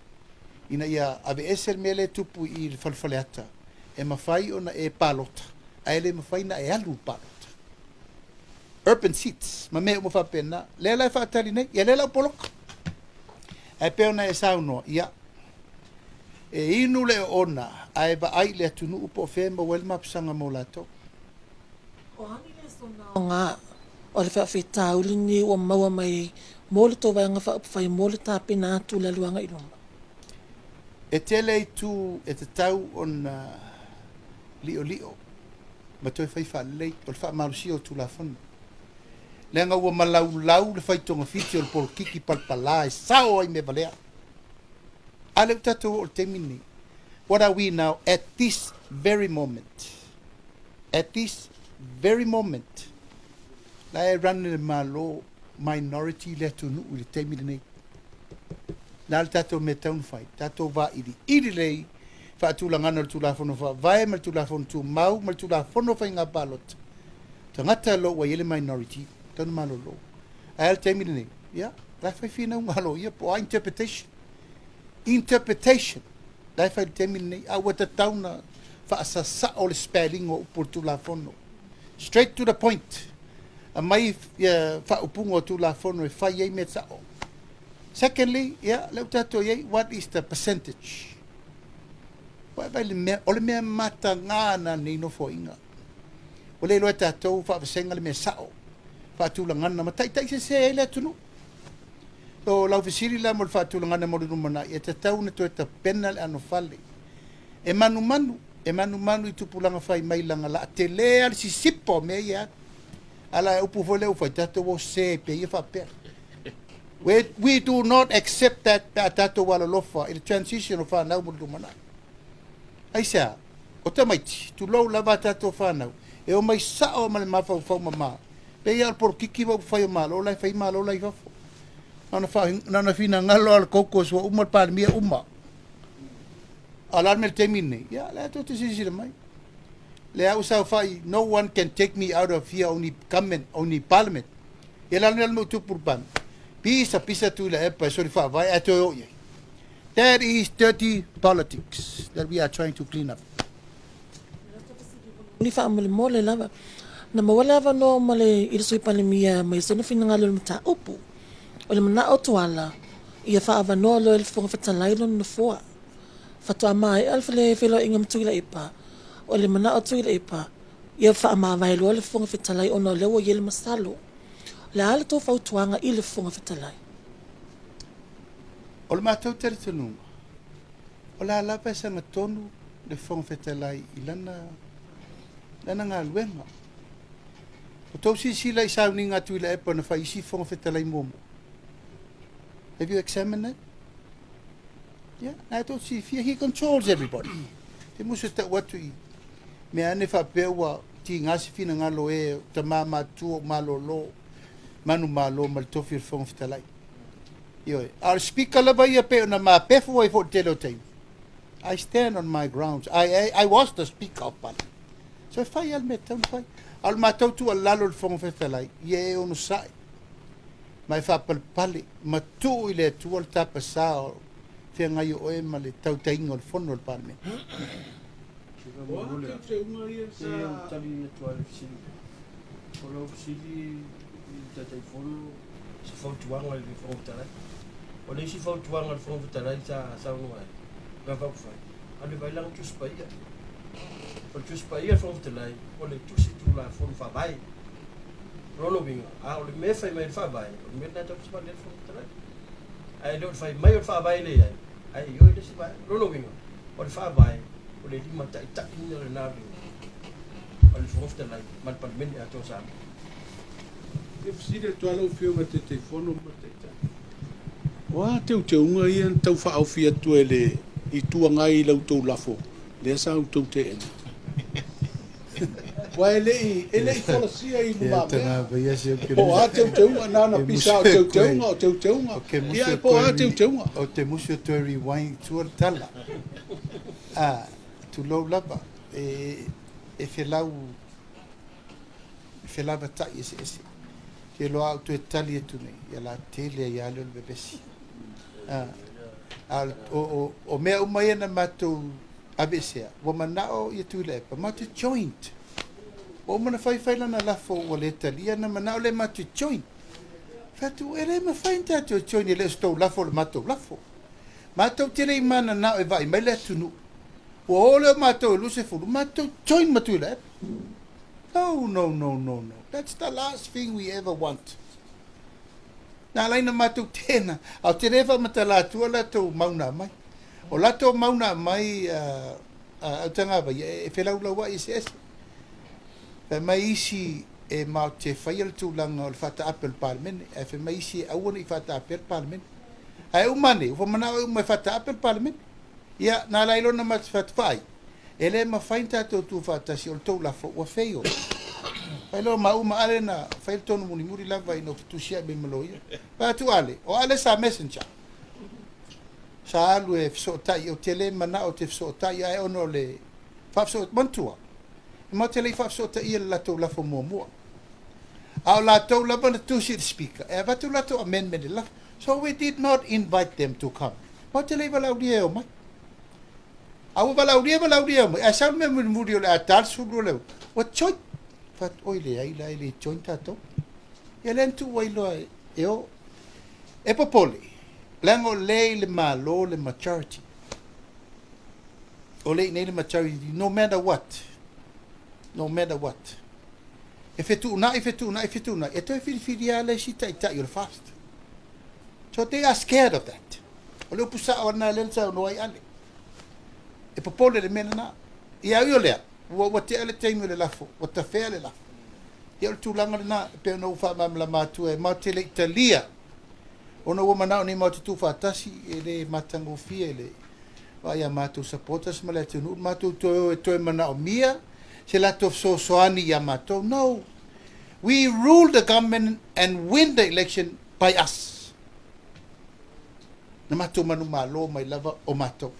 ina ia aveese le mea lea e tupu i le fale Faleata, e mafai ona e palota, ae le mafai ona e alu i le palota. Urban seats ma mea uma faapena, lea la e faatali nei, ia lea la ua poloka. Ae pei ona e saunoa, ia, e inu le oona ae vaai i le atunuu po o fea e maua ai le mapusaga mo latou. O a ni lesona aoga o le faafitauli lenei ua maua mai ai mo le tou Vaega Faaupufai mo le tapena atu i le alu agai i luma? E tele itu e tatau ona liolio ma toe fai faalelei o le faamalosia o Tulafono. Leaga ua malaulau le fai togafiti o le polokiki palapala e sao ai mea valea. A lea ua tatou oo i le taimi lenei. What are we now at this very moment? At this very moment, la e run e le Malo minority le atunuu i le taimi lenei. Le a le tatou mea e tatau ona fai? Tatou vailiili lelei faatulagana o le Tulafono Faavae ma le Tulafono Tumau ma le Tulafono o Faiga Palota. Tagata lo ua i ai le minority, tatau ona malolo. Ae a le taimi lenei? Ia, la e fai finauga a loia po o a interpretation. Interpretation la e fai i le taimi lenei, a ua tatau ona faasasao le spelling o upu o le Tulafono. Straight to the point. Aumai ia faaupuga o Tulafono e fai ai mea sao. Secondly, ia, lea ua tatou i ai, what is the percentage? Ua e vaai i le mea, o le mea mataga lena i lenei Nofoaiga. Ua le iloa e tatou faavasega le mea sao, faatulagana ma taitaisese ai le atunuu. So, lau fesili la mo le faatulagana mo le lumanai, e tatau ona toe tapena le anofale. E manumanu. E manumanu i tupulaga fai mai laga la tele a le sisipa o mea ia ala e upu foi lea ua fai tatou o se pe ia faapea. We do not accept that pe a tatou alolofa i le transition o fanau mo le lumanai. Aisea? O tamaiti, tulou lava a tatou fanau, e omai sao ma le mafaufau mama, pei lava o le polokiki ma upufai o Malo la e fai Malo la i fafo. Na ona fa, na ona finagalo lava o le Cocos ua uma le Palemia uma. A o le a le mea i le taimi lenei? Ia, lea tou te silasila mai. Lea ua saofai, no one can take me out of here, only government, only parliament. Ia le a le mea ua tupu i le Palemia? Pisa pisa Tuilaepa e soli faavae ae toe o i ai. That is dirty politics that we are trying to clean up. Ni faamolemole lava. Na maua le avanoa ma le i le Sui Palemia mai sona finagalo i le mataupu. O le manao Tuala, ia faaavanoa loa e le Fofoga Fetalai lona nofoa. Faatoa maea le feiloaiga ma Tuilaepa, o le manao Tuilaepa, ia faamavae loa le Fofoga Fetalai ona o lea ua i ai le masalo. O le a le tou fautuaga i le Fofoga Fetalai? O le matou talitonuga, o le a lava e sagatonu le Fofoga Fetalai i lana, lana galuega. Ua tou silasila i sauniga a Tuilaepa na fai isi Fofoga Fetalai muamua? Have you examined that? Yeah, na e tou silafia, he controls everybody. Te musu e tau atu i mea ane faapea ua tiga se finagalo e tama matua o malolo, manumalo ma le tofi o le Fofoga Fetalai. Ioe. A o le Speaker lava ia pei ona mapefu ai foi i le tele o taimi. I stand on my grounds. I, I, I was the Speaker of Parliament. So e fai lava le mea e tatau ona fai. A o le matou tuualalo i le Fofoga Fetalai, ia e onosai ma e faapalepale ma tuu i le Atua le tapasā o feagai o oe ma le tautaiga o le Fono a le Palemene. O a teuteuga ia sa... Se ou tali atu ai i le fesili lea. O lau fesili i le Taitaifono, se fautuaga i le Fofoga Fetalai. O le isi fautuaga a le Fofoga Fetalai sa saunoa ai, Vae Faaupufai, alu e vaai lana Tusi Paia. O le Tusi Paia a le Fofoga Fetalai, o le Tusi Tulafono Faavae. O lona uiga, a o le mea e fai mai e le Faavae, o le mea lena e tatau ona savali ai le Fofoga Fetalai. Ae le o le fai mai o le Faavae e leai, ae ioe le isi vaega. O lona uiga, o le Faavae, o le limataitaiina lena o le o le Fofoga Fetalai ma le Palemene atoa o Samoa. E fesili atu lava lau Afioga i le Taitaifono ma le Taitai, o a teuteuga ia na tau faaofi atu e le Itu Agai i la outou lafo lea sa outou teena? Aua e le i, e le i folasia i lumamea po o a teuteuga, na ona pisa o teuteuga, o teuteuga, ia po o a teuteuga. Ou te musu e toe rewind i tua le tala. A, tulou lava, e, e felau, e felavatai eseese. Te iloa a ou toe tali atu nei, ia la tele ai lava lea o le vevesi. A, a o, o, o mea uma ia na matou aveesea, ua manao ia Tuilaepa matou te joint. Ua uma ona faifai lana lafo ua le talia, na manao lea matou te join. Fai atu, e le mafai ona tatou join e le o se tou lafo o le matou lafo. Matou te le i mananao e vaai mai le atunuu. Ua o lea o matou e 20, matou join ma Tuilaepa. No, no, no, no, no. That's the last thing we ever want. Na ala ai na matou teena, a o te le faamatala atua latou mauna mai. O latou mauna mai uh, uh, Autagavaia e, e felaulauai eseese. Fai mai isi e matou te faia le tulaga o le faataape o le Palemene, ae fai mai isi e aua ne i faataapea le Palemene. Ae uma ane, ua manao e uma e faataape le Palemene. Ia, na ala ai loa ona matou fai atu, Vaai, e le mafai ona tatou tu faatasi, o le tou lafo ua fail. Fai loa maua ma Ale na fai le tonu mulimuli lava ina ua fetusiai mai ma loia. Fai atu Ale, o Ale sa messenger. Sa alu e fesootai, ou te le manao ou te fesootai, ae ona o le faafesoo, manatua, e matou te le i faafesootaia le latou lafo muamua. A o latou lava na tusi i le Speaker e avatu latou amendment i le lafo. So we did not invite them to come. Matou te le i valaaulia e omai. A ua valaaulia, valaaulia e omai, ae sau le mea mulimuli o le a ta le 12 o le aoauli, ua join. Fai atu, oi leai la, e le join tatou. Ia lea na tuu ai loa e o. E popole, leaga o lea i le Malo le majority. O lea i inei le majority, no matter what. No matter what. E fetuunai, fetuunai, fetuunai, e toe filifili lava le isi taitai o le FAST. So they are scared of that. O le upu sao lena lea na saunoa ai Ale. E popole le mea lena. Ia ui o lea, ua ua tea le taimi o le lafo, ua tafea le lafo. Ia o le tulaga lena, e pei ona ou faamalamalama atu e matou te le i talia ona ua manao nei matou te tuufaatasi, e le matagofie le vaai a matou supporters ma le atunuu le matou toe o e toe manaomia se latou fesoasoani ia matou. No! We rule the government and win the election by us. Na matou manumalo mai lava o matou.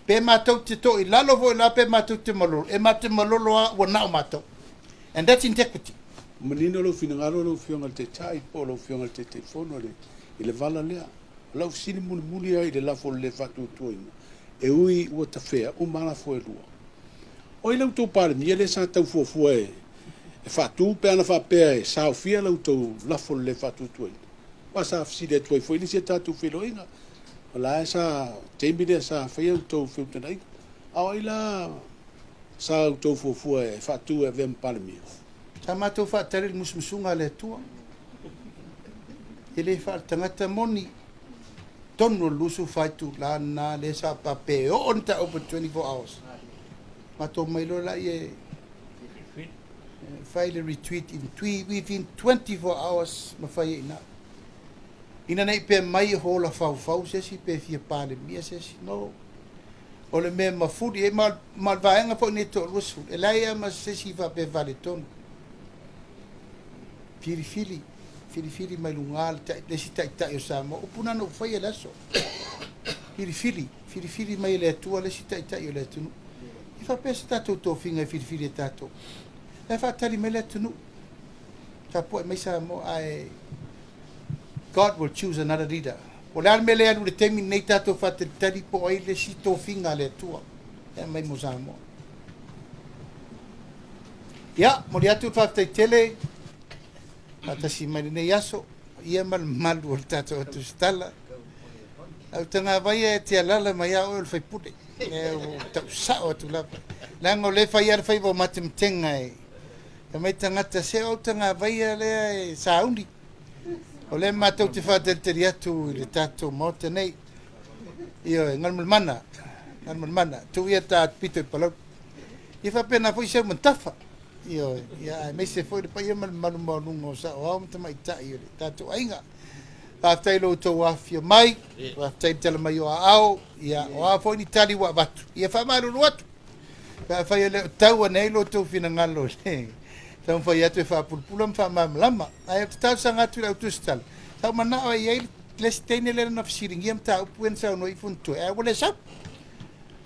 Pe matou te to i lalo foi la pe matou te malolo, e matou te malolo a ua na o matou. And that's integrity. Manino lou finagalo lau Afioga i le Taitai po o lau Afioga i le Taitaifono i le vala lea. O lau fesili mulimuli lava i le lafo o le le faatuatuaina, e ui ua tafea uma lafo e lua. O ai la outou Palemia lea sa tau fuafua e faatu pe ana faapea e saofia la outou lafo o le le faatuatuaina? Aua sa fesili atu ai foi le isi a tatou feiloaiga, o la e sa, taimi lea sa faia outou feutagaiga. A o ai la sa outou fuafua e faatu e avea ma Palemia? Sa matou faatali i le musumusuga a le Atua. E le faaletagata moni. Tonu o le 24 itula lena lea sa faapea e oo ni mataupu i le 24 hours. Matou omai loa laia e fai le retreat in within 24 hours ma fai ai i ina. Ina ne i pea mai e hola faufau se isi pe fia Palemia se isi. No. O le mea e mafuli ai, ma o le vaega foi nei toa-20, e leai lava ma se isi faapea e faaletonu. Filifili, filifili mai luga le, le isi taitai o Samoa. Upu na na ou faia i le aso. Filifili, filifili mai e le Atua le isi taitai o le atunuu. E faapea se tatou tofiga e filifili e tatou. La e faatali mai le atunuu. Tapuai mai Samoa ae God will choose another leader. O le a le mea lea e alu i le taimi lenei tatou faatalitali po o ai le isi tofiga a le Atua e aumai mo Samoa. Ia, momoli atu le faafetai tele faatasi mai lenei aso, ia ma le mamalu o le tatou tusitala. Au tagavaia e te alala mai a oe o le faipule. E ua tau sao atu lava. Leaga o lea e fai lava le faiva o matematega e mai tagata se o au tagavaia lea e sauni. O lea matou te faatalitali atu i le tatou Maota nei. Ioe, Galumalemana, Galumalemana, tuu ia ta pito i Palauli. Ia faapena foi si au matafa. Ioe, ia aemaise foi le paia ma le mamalu maualuga o saoao ma tamaitai o le tatou aiga. Faafetai i lo outou afifio mai, faafetai i le tala mai o aao, ia o a foi ni tali ua avatu, ia faamalulu atu. Pe afai e le o tau ane ai lo outou finagalo i le taumafai atu e faapulapula ma faamalamalama. Ae ou te talosaga atu i le au tusitala, sa ou manao e i ai le isi teine lea na fesiligia mataupu ia na saunoa ai Fonotoe, ae ua le sau.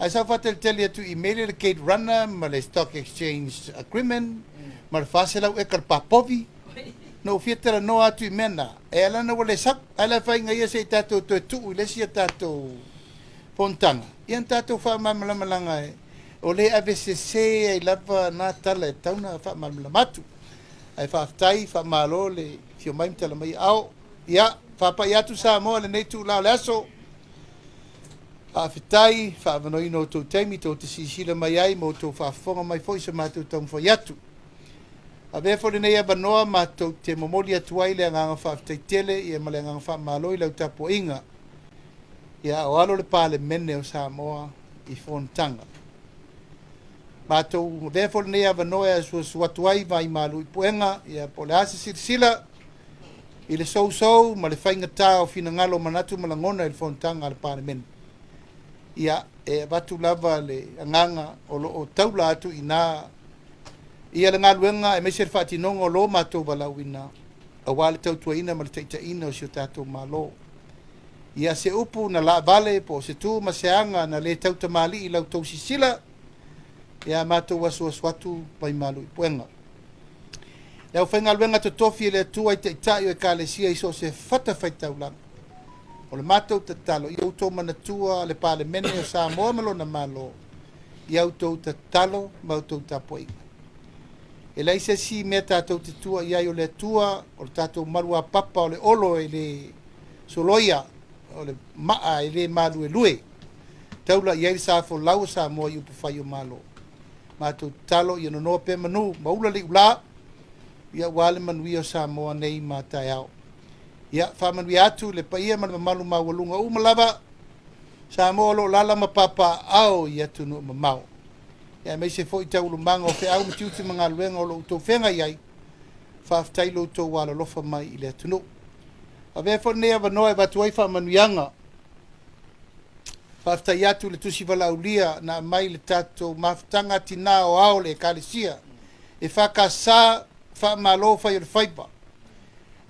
Ae sa ou faatalitali atu i email le Gate Runner ma le Stock Exchange Agreement ma le 400 eka o le papovi. Na ou fia talanoa atu i mea na, e ala ona ua le sau. Ae le afaina ia se i tatou toe tuu i le isi a tatou fonotaga, ia na tatou faamalamalama leaga o lea e ave sese ai lava na tala e tatau ona faamalamalama atu. Ae faafetai, faamalo le afio mai ma tala mai aao. Ia, faapai atu Samoa i lenei itula o le aso. Faafetai, faaavanoaina outou taimi tou te silasila mai ai ma outou faafofoga mai foi i se matou taumafai atu. Avea foi lenei avanoa matou te momoli atu ai le agaga faafetai tele ia ma le agaga faamalo i lau tapuaiga ia o alo le Palemene o Samoa i fonotaga. Matou avea foi lenei avanoa e asuasu atu ai vaimalu i puega ia po o le a se silasila i le sousou ma le faigata o finagalo, manatu ma lagona i le fonotaga a le Palemene. Ia, e avatu lava le agaga o lo o taula atu i ina ia le galuega aemaise le faatinoga o lo matou valaauina aua le tautuaina ma le taitaiina o si o tatou Malo. Ia se upu na laavale po o se tu ma se aga na le tautamalii i la outou sisila, ia matou asuasu atu mai malu i puega. Le aufaigaluega totofi e le Atua i Taitai o Ekalesia i so o se fatafaitaulaga. O le matou tatalo, ia outou manatua le Palemene o Samoa ma lona Malo i a outou tatalo ma outou tapuaiga. E leai se isi mea tatou te tua i ai o le Atua, o le tatou maluapapa o le olo e le soloia, o le maa e le maluelue. Taula i ai le sa folau o Samoa i upufai o Malo. Matou tatalo ia nonoa pea manu ma ula le iulā, ia aua le manuia o Samoa nei ma taeao. Ia faamanuia atu le paia ma le mamalu maualuga uma lava Samoa o lo o lala ma papaaao i atunuu mamao. Ia aemaise foi taualumaga o feau ma tiute ma galuega o lo o outou feagai ai. Faafetai lo outou alolofa mai i le atunuu. Avea foi lenei avanoa e avatu ai faamanuiaga. Faafetai atu i le tusi valaaulia na aumai i le tatou mafutaga tinā aoao o le Ekalesia EFKS Faamalo fai o le faiva.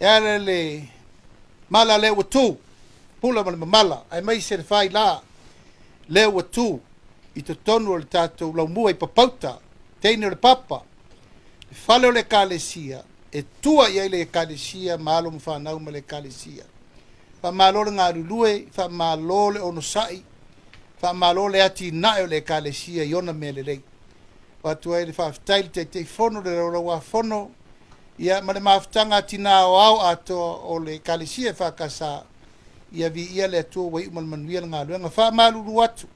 E ala i le mala lea ua tu, pula ma le mamala, aemaise le faila lea ua tu i totonu o le tatou laumua i Papauta, teine o le Papa, le fale o le Ekalesia e tua i ai le Ekalesia ma alo ma fanau ma le Ekalesia. Faamalo le galulue, faamalo le onosai, faamalo le atinae o le Ekalesia i ona mea lelei. Avatu ai le faafetai i le Taitaifono, le Laulau-a-Fono, ia ma le mafutaga a Tina Aoao atoa o le Ekalesia EFKS, ia viia le Atua ua iu ma le manuia le galuega. Faamalulu atu,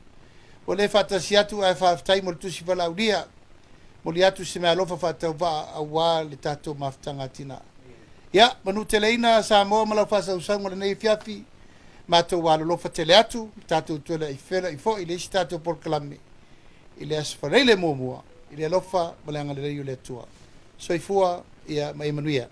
ua le faatasi atu ae faafetai mo le tusi valaaulia. Momoli atu se meaalofa faatauvaa aua le tatou mafutaga a Tina. Ia, manuteleina Samoa ma lau faasausauga o lenei afiafi, matou alolofa tele atu, tatou toe feiloai foi i le isi tatou polokalame i le Aso Faraile muamua i le alofa ma le agalelei o le Atua. Soifua ia ma ia manuia.